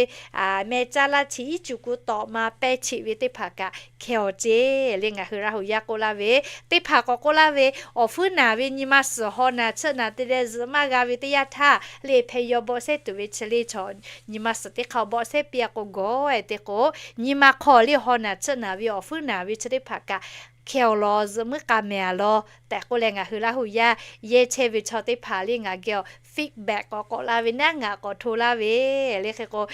meh caˇ laˇ chi iˉ cuˬ ku tawꞈ ma pehˇ cheꞈ ve teˇ hpaˍ kaꞈ hkeh awˬ ceˇ le. Ngaˬ hui Laˇ hu yaˇ k'oˆ laˇ ve, teˇ hpaˍ k'awꞈ k'oˆ laˇ ve, awˬ fuiˉ naˍ ve nyi ma suhˍ haw naˍ tsuhˆ naˍ te leh zuhꞈ maˇ g'a ve teˇ yanˇ htaˇ le แพรยอ บอสเซต tuˬ ve chi le chaw nyi ma suhˍ teˇ hk'aˇ bawˆ sehˉ piˇ a k'o gawˬ e te k'o, nyi ma hk'aw le haw naˍ tsuhˆ naˍ ve awˬ fuiˉ naˍ ve chi teˇ hpaˍ kaꞈ hkeh awˬ lawn zuhꞈ muiˉ k'a mehˍ a law tehꞈ k'oˆ leh ngaˬ hui Laˇ hu yaˇ yehˇ chehˇ ve chaw teˇ hpaˍ le ngaˬ geh awˬ feedback k'awꞈ k'awꞈ laˇ ve naˉ ngaˬ k'awꞈ hto laˇ ve le. Hk'e k'o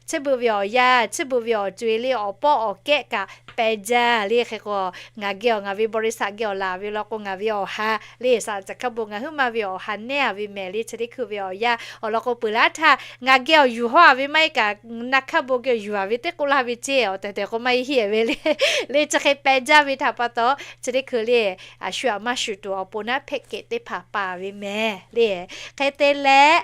chi beuꞈ ve awˬ yanˇ, chi beuꞈ ve awˬ co-e le awˬ pawˆ awˬ kehˉ kaꞈ pehˬ jaˇ le. Hk'e k'o ngaˬ geh awˬ ngaˬ ve บริษัท geh awˬ laˬ ve law k'o ngaˬ ve awˬ ha le saˍ caˬ hkaˇ bon ngaˬ huiˉ ma ve awˬ ha nehˉ a ve mehˍ le. Chi teˇ hkui ve awˬ yanˇ awˬ lawn k'o peuˬ laˇ htaˇ ngaˬ geh awˬ yuˬ haw a ve maˇ heˆ kaꞈ na hkaˇ bon geh yuˬ a ve teˇ k'oˆ laˇ ve ceˇ awˬ tehˬ tehˬ k'o maˇ heˆ ve le. Le chi hk'e pehˬ jaˇ ve htaꞈ pa taw chi teˇ hkui le a shu aꞈ maˇ shuˍ tuˬ awˬ pon naˉ แพ็กเกจ teˇ hpaˍ paˍ ve mehˍ le. Hk'e te leh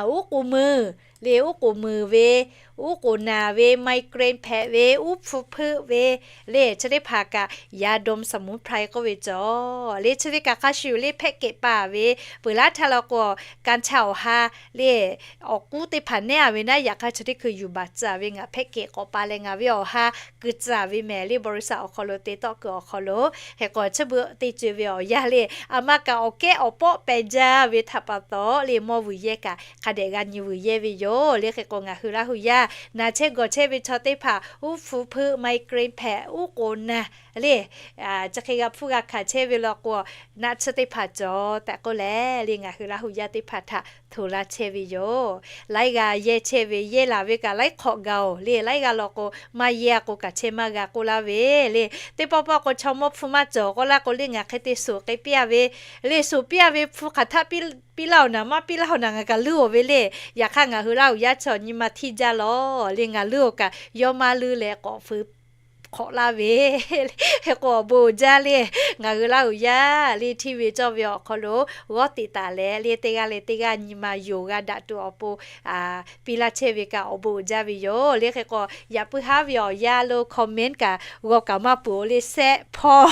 uˉ k'oˍ meuˍ le, uˉ k'oˍ meuˍ ve, uˉ k'oˍ naˍ ve, migraine hpehꞈ ve, uˉ hpu hpeuˆ ve le chi teˇ hpaˍ kaꞈ ยาดมสมุนไพร k'oˆ ve cawˬ le chi ve kaꞈ hk'a shuˍ le แพ็กเกจ paˍ ve peuˬ laˇ htaˇ law k'o กัญชา awˬ ha le awˬ k'uˉ teˇ hpaˍ nehˉ a ve naˉ yaꞈ hk'aˇ chi teˇ hkui yuˬ baˬ tcuh ve ngaˬ แพ็กเกจ k'awꞈ pa leh ngaˬ ve awˬ ha keu tcuh ve mehˍ le. บริษัท awˬ hk'aw lo te tawˆ kuiˬ awˬ hk'aw lo hk'e k'o chi beuꞈ te co-e ve awˬ yanˇ le a ma kaꞈ awˬ kehˉ awˬ pawˆ pehˬ jaˇ ve htaꞈ pa taw le mawˇ vuiˬ yehˇ kaꞈ hk'a dehꞈ g'a nyi vuiˬ yehˇ ve yoˬ le. Hk'e k'o ngaˬ hui Laˇ hu yaˇ naˬ chehˇ gawˬ chehˇ ve chaw teˇ hpaˍ uˉ hpu hpeuˆ, migraine hpehꞈ, uˉ k'oˍ naˍ le chi hk'e g'a hpuˇ g'a hkanˍ chehˇ ve law k'o naˆ tsuhˇ teˇ hpaˍ cawˬ tehꞈ k'oˆ leh le ngaˬ hui Laˇ hu yaˇ teˇ hpaˍ htaꞈ hto laˇ chehˇ ve yoˬ. Laiˉ g'a yehˇ chehˇ ve yehˇ laˬ ve kaꞈ laiˉ hk'awꞈ gaˬ-oˬ le. Laiˉ g'aˇ law k'o maˇ yehˇ a k'o kaꞈ chehˇ maˇ g'a k'oˆ laˇ ve le. Teˇ pawˆ pawˆ k'o chaw mawˇ hpu maˇ cawˬ k'oˆ laˇ k'o le ngaˬ hk'e te suhˍ k'ai piˇ a ve le. Suhˍ piˇ a ve hpu hk'aˬ htaˆ piˇ laˇ-oˬ naˍ maˇ piˇ laˇ-oˬ naˍ ngaˬ kaꞈ leuˉ-oˬ ve le. Yaꞈ hk'aˇ ngaˬ hui Laˇ hu yaˇ chaw nyi ma htiˇ jaˇ lawˬ le ngaˬ leuˉ-oˬ kaꞈ yawˇ maˇ leuˉ leh k'awꞈ feu hk'awꞈ laˇ ve hk'e k'o awˬ bon uiˍ jaˇ le. Ngaˬ hui Laˇ hu yaˇ le hteˇ ve cawˇ ve awˬ hk'aw lo g'awˇ teꞈ taˍ leh le teˇ g'aˇ leh teˇ g'aˇ nyi ma yonˍ g'a daꞈ tuˬ awˬ pon piˇ laˇ chehˇ ve kaꞈ awˬ bon uiˍ jaˇ ve yoˬ le. Hk'e k'o yaꞈ puiˉ haˉ ve awˬ yanˇ lo comment kaꞈ g'aw kaꞈ maˇ peuˬ-oˬ le. Sehˆ hpawˇ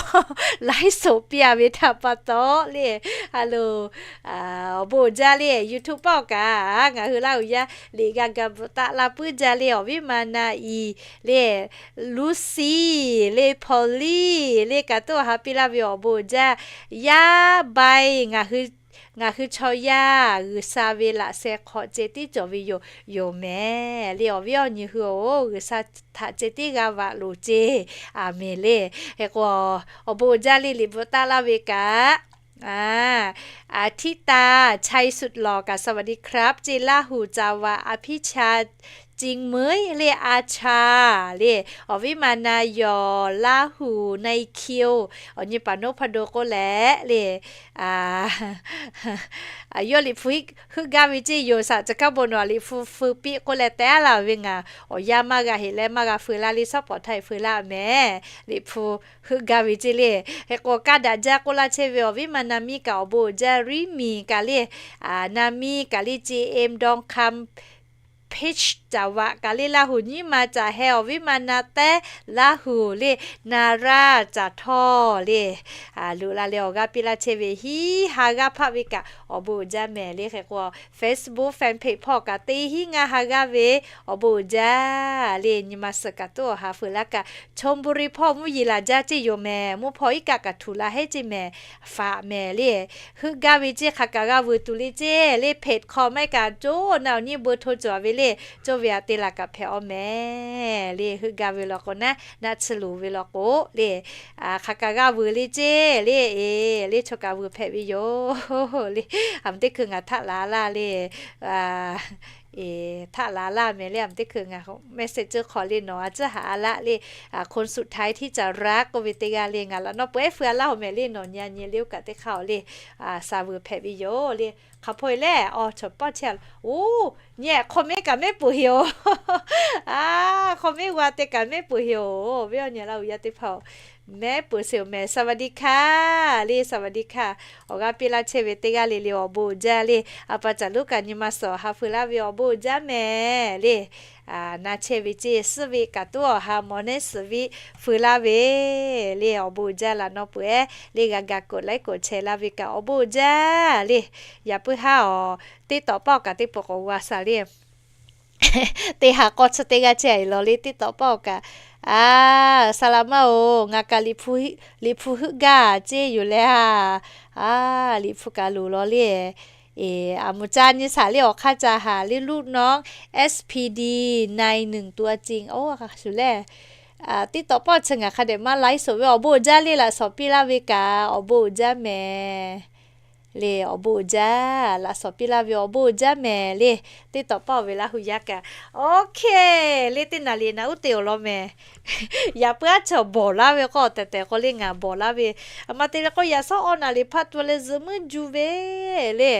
laiˉ soˍ piˇ a ve htaꞈ pa taw le, a lo awˬ bon uiˍ jaˇ le. YouTube paˆ kaꞈ ngaˬ hui Laˇ hu yaˇ liꞈ g'a ga bvuhꞈ taˆ la puiˉ jaˇ le. Awˬ viˉ ma na iˍ le, Lucy le, Polly le kaꞈ tuˉ awˬ ha piˇ laˇ ve awˬ bon uiˍ jaˇ. Yaˇ bai ngaˬ hui chaw yaˇ G'uiˬsha ve laꞈ sheh hk'aw ceh tiˉ cawˬ ve yoˬ, yoˬ mehˍ le. Awˬ viˉ awˬ nyi hui-oˬ, G'uiˬsha htaꞈ ceh tiˉ g'a vaꞈ loˍ ceˇ. Aˍmenˍ le. Hk'e k'o awˬ bon uiˍ jaˇ le. Liꞈ bvuhꞈ taˆ laˇ ve kaꞈ อาทิตย์ ชัยสุดหล่อ kaꞈ สวัสดีครับ ceˇ, Laˇ hu จังหวัดอภิชา เชียงใหม่ le, a cha le, awˬ viˉ ma na yawˬ Laˇ hu ในคิว awˬ nyi paˍ noˉ hpaˇ do k'oˆ leh le, yawˇ liꞈ hpu heuˆ gaˇ ve ceˇ yoˬ. Saˍ caˬ kaˇ bon nawˬ liꞈ hpu feu piˇ k'oˆ leh te a laˬ ve ngaˬ awˬ yanˇ maˇ g'a heꞈ leh maˇ g'a feu laˇ le. Shawˉ pawˍ htaˇ feu laˇ mehˍ. Liꞈ hpu heuˆ gaˇ ve ceˇ le. Hk'e k'o kaˇ daꞈ jaˇ k'oˆ laˇ chehˇ ve awˬ viˉ ma na miˇ kaꞈ awˬ bon uiˍ jaˇ. Riˉ miˬ kaꞈ le, na miˇ kaꞈ le ceˇ, em dawˇ hkam page caˍ vaꞈ kaꞈ le Laˇ hu nyiˉ ma caˬ heh awˬ viˉ ma na tehˉ Laˇ hu le, na raˇ caˬ htawˇ le, loꞈ la leh awˬ g'aˇ piˇ laˇ chehˇ ve hiˉ ha g'aˇ hpaˆ ve kaꞈ awˬ bon uiˍ jaˇ mehˍ le. Hk'e k'o Facebook fan page hpawˇ kaꞈ teˇ hiˉ ngaˇ ha g'aˇ ve awˬ bon uiˍ jaˇ le. Nyi ma suhˍ kaꞈ tuˉ awˬ ha feu laˇ kaꞈ, Chonburi hpawˇ mvuhˇ yeˬ laˬ jaˇ ceˇ yoˬ mehˍ. Mvuhˇ hpawˇ iˉ kaˆ kaꞈ htuˬ la heˉ ceˇ mehˍ. Faꞈ mehˍ le, heuˆ gaˇ ve ceˇ hk'aˬ kaꞈ g'a vuiˬ tuˬ le ceˇ le. Hpehꞈ hk'aw maˇ heˆ kaꞈ coˇ na awˬ nyi bon hto cawˬ ve le, cawˇ ve aꞈ te laˬ kaꞈ hpehꞈ-aw mehˍ le. Heuˆ gaˇ ve law k'o naˉ, naˆ tsuhˇ luˬ ve law k'o le, hk'aˬ kaꞈ g'a vuiˬ le ceˇ le, e, le chaw kaꞈ vuiˬ hpehꞈ ve yoˬ le. Aˬ meuꞈ teˇ hkui ngaˬ htaˆ laˬ laˇ le, htaˆ laˬ laˇ mehˍ le. Aˬ meuꞈ teˇ hkui ngaˬ message ceuˇ hk'aw le nawˬ a tcuhˉ haꞈ a laˇ le, คนสุดท้ายที่จะรัก k'oˆ ve teˇ g'aˇ le, ngaˬ laꞈ nawˉ peuˬ ehˉ feu a laˇ-oˬ mehˍ le, nawˬ nyi a nyi le oˇ kaꞈ teˇ hk'aˇ-oˬ le, sa vuiˬ hpehꞈ ve yoˬ le. Hk'a hpawˇ e lehˬ, aˬ chaw paˇ chehˇ a, oˬ, nyi hk'aw mehˉ kaꞈ mehˉ peuˬ heˍ-oˬ. A, hk'aw mehˉ g'a te kaꞈ mehˉ peuˬ heˍ-oˬ. Venˇ awˬ nyi laˇ uiˍ yaˇ teˇ hpaˍ-oˬ, mehˉ peuˬ sheˍ-oˬ mehˍ. สวัสดีค่ะ le, สวัสดีค่ะ. Awˬ g'aˇ piˇ laˇ chehˇ ve teˇ g'aˇ le le awˬ bon uiˍ jaˇ le. A pa caˬ luˉ kaꞈ nyi ma suhˍ awˬ ha feu laˇ ve awˬ bon uiˍ jaˇ mehˍ le. Na chehˇ ve ceˇ suhˉ ve kaꞈ tuˉ awˬ ha mawˬ neˉ suhˍ ve feu laˇ ve le awˬ bon uiˍ jaˇ. Laꞈ nawˉ peuˬ ehˉ le g'a ga กดไลค์ กดแชร์ laˇ ve kaꞈ awˬ bon uiˍ jaˇ le. Yaꞈ puiˉ haˉ awˬ teˇ tawꞈ paˆ awˬ kaꞈ teˇ pawˆ k'awꞈ g'a shaˍ le. Teˇ ha k'awˇ chi teˇ g'aˇ chehˇ a law le teˇ tawꞈ paˆ awˬ kaꞈ. A, saˍ laꞈ maˇ-oˬ, ngaˬ kaꞈ Liꞈ hpu heuˆ gaˇ ceˇ yoˬ leh a. A, Liꞈ hpu kaꞈ loˍ law le. Aˬ moˍ ca nyi shaˍ le awˬ hk'aˇ ca haˍ le ลูกน้อง เอสพีดี นายหนึ่งตัวจริง oˇ shuˍ lehˬ. Teˇ tawꞈ paˆ chi ngaˬ hk'a dehꞈ maˇ ไลฟ์สด ve awˬ bon uiˍ jaˇ le. Laꞈ shawˍ piˇ laˇ ve kaꞈ awˬ bon uiˍ jaˇ mehˍ le. Awˬ bon uiˍ jaˇ, laꞈ shawˍ piˇ laˇ ve awˬ bon uiˍ jaˇ mehˍ le. Teˇ tawꞈ paˆ awˬ ve laˇ hui yaˇ kaꞈ. Okay, le teˇ naˍ riˍ naˍ uˉ te awˬ lawn mehˍ. Yaꞈ puiˉ aˉ chaw bawˬ laˇ ve k'o, tehꞈ tehꞈ k'o le ngaˬ bawˬ laˇ ve. Aˬ ma te leh k'o yaꞈ shawˉ awˬ naˍ riˍ พักตัว leh zuhꞈ muiˉ juˇ ve le.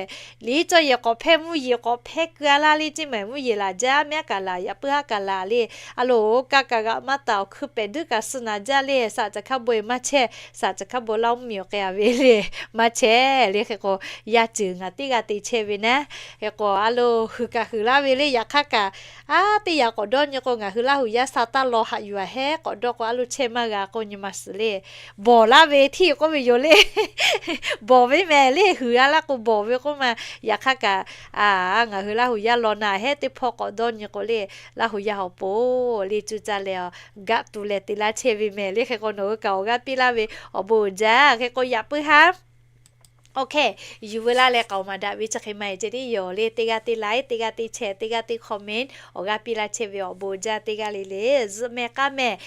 Liꞈ cawˇ yehˬ k'awꞈ hpehˇ mvuhˇ yeˬ k'awꞈ hpehˇ keu a laˇ le ceˇ mehˍ. Mvuhˇ yeˬ laˬ jaˇ, mehˉ kaꞈ laˬ, yaꞈ puiˉ haˉ kaꞈ laˬ le. A loˍ, kaˇ kaꞈ g'aꞈ maˇ taˍ, awˬ hkui pehꞈ duiˉ kaꞈ suh naˍ jaˇ le. Saꞈ caˬ hkaˉ bon e maˇ chehˇ, saꞈ caˬ hkaˉ bon laˇ mvuhˇ miˬ awˬ k'ai a ve le, maˇ chehˇ le. Hk'e k'o, yaˇ ceuˬ ngaˬ teˇ g'aˇ te chehˇ ve naˉ. Hk'e k'o a loˍ, huiˍ kaꞈ huiˍ laˇ ve le. Yaꞈ hk'aˇ kaꞈ, a, teˇ yanˇ k'awꞈ dawˇ nyi k'o, ngaˬ hui laˇ hui yaˇ sha taˇ law haꞈ yuˬ a hehˉ k'awꞈ dawˇ k'o, a loˍ chehˇ maˇ g'a k'o nyi ma suhˍ le. Bawˬ laˇ ve hteˇ k'oˆ ve yoˬ le. Bawˬ ve mehˍ le, huiˍ a laˇ k'o bawˬ ve k'oˆ ma. Yaꞈ hk'aˇ kaꞈ, a, ngaˬ hui laˇ hui yaˇ law naˍ hehˉ teˇ hpawˇ k'awꞈ dawˇ nyi k'o le, laˇ hui yaˇ hawꞈ poˬ le cuˇ caˇ leh a, gaˆ tu leh te laˇ chehˇ ve mehˍ le. Hk'e k'o nawˬ hui kaꞈ awˬ g'aˇ piˇ laˇ ve awˬ bon uiˍ jaˇ. Hk'e k'o yaꞈ puiˉ haˉ, okay, yuˬ veu laˇ leh k'aoˍ maˍ daꞈ ve chi hk'e maˇ heˆ ceˇ le yoˬ le. Teˇ g'aˇ teˇ like, teˇ g'aˇ teˇ share, teˇ g'aˇ teˇ comment, awˬ g'aˇ piˇ laˇ chehˇ ve awˬ bon uiˍ jaˇ. Teˇ g'aˇ le le zuhꞈ mehˍ k'aˇ mehˍ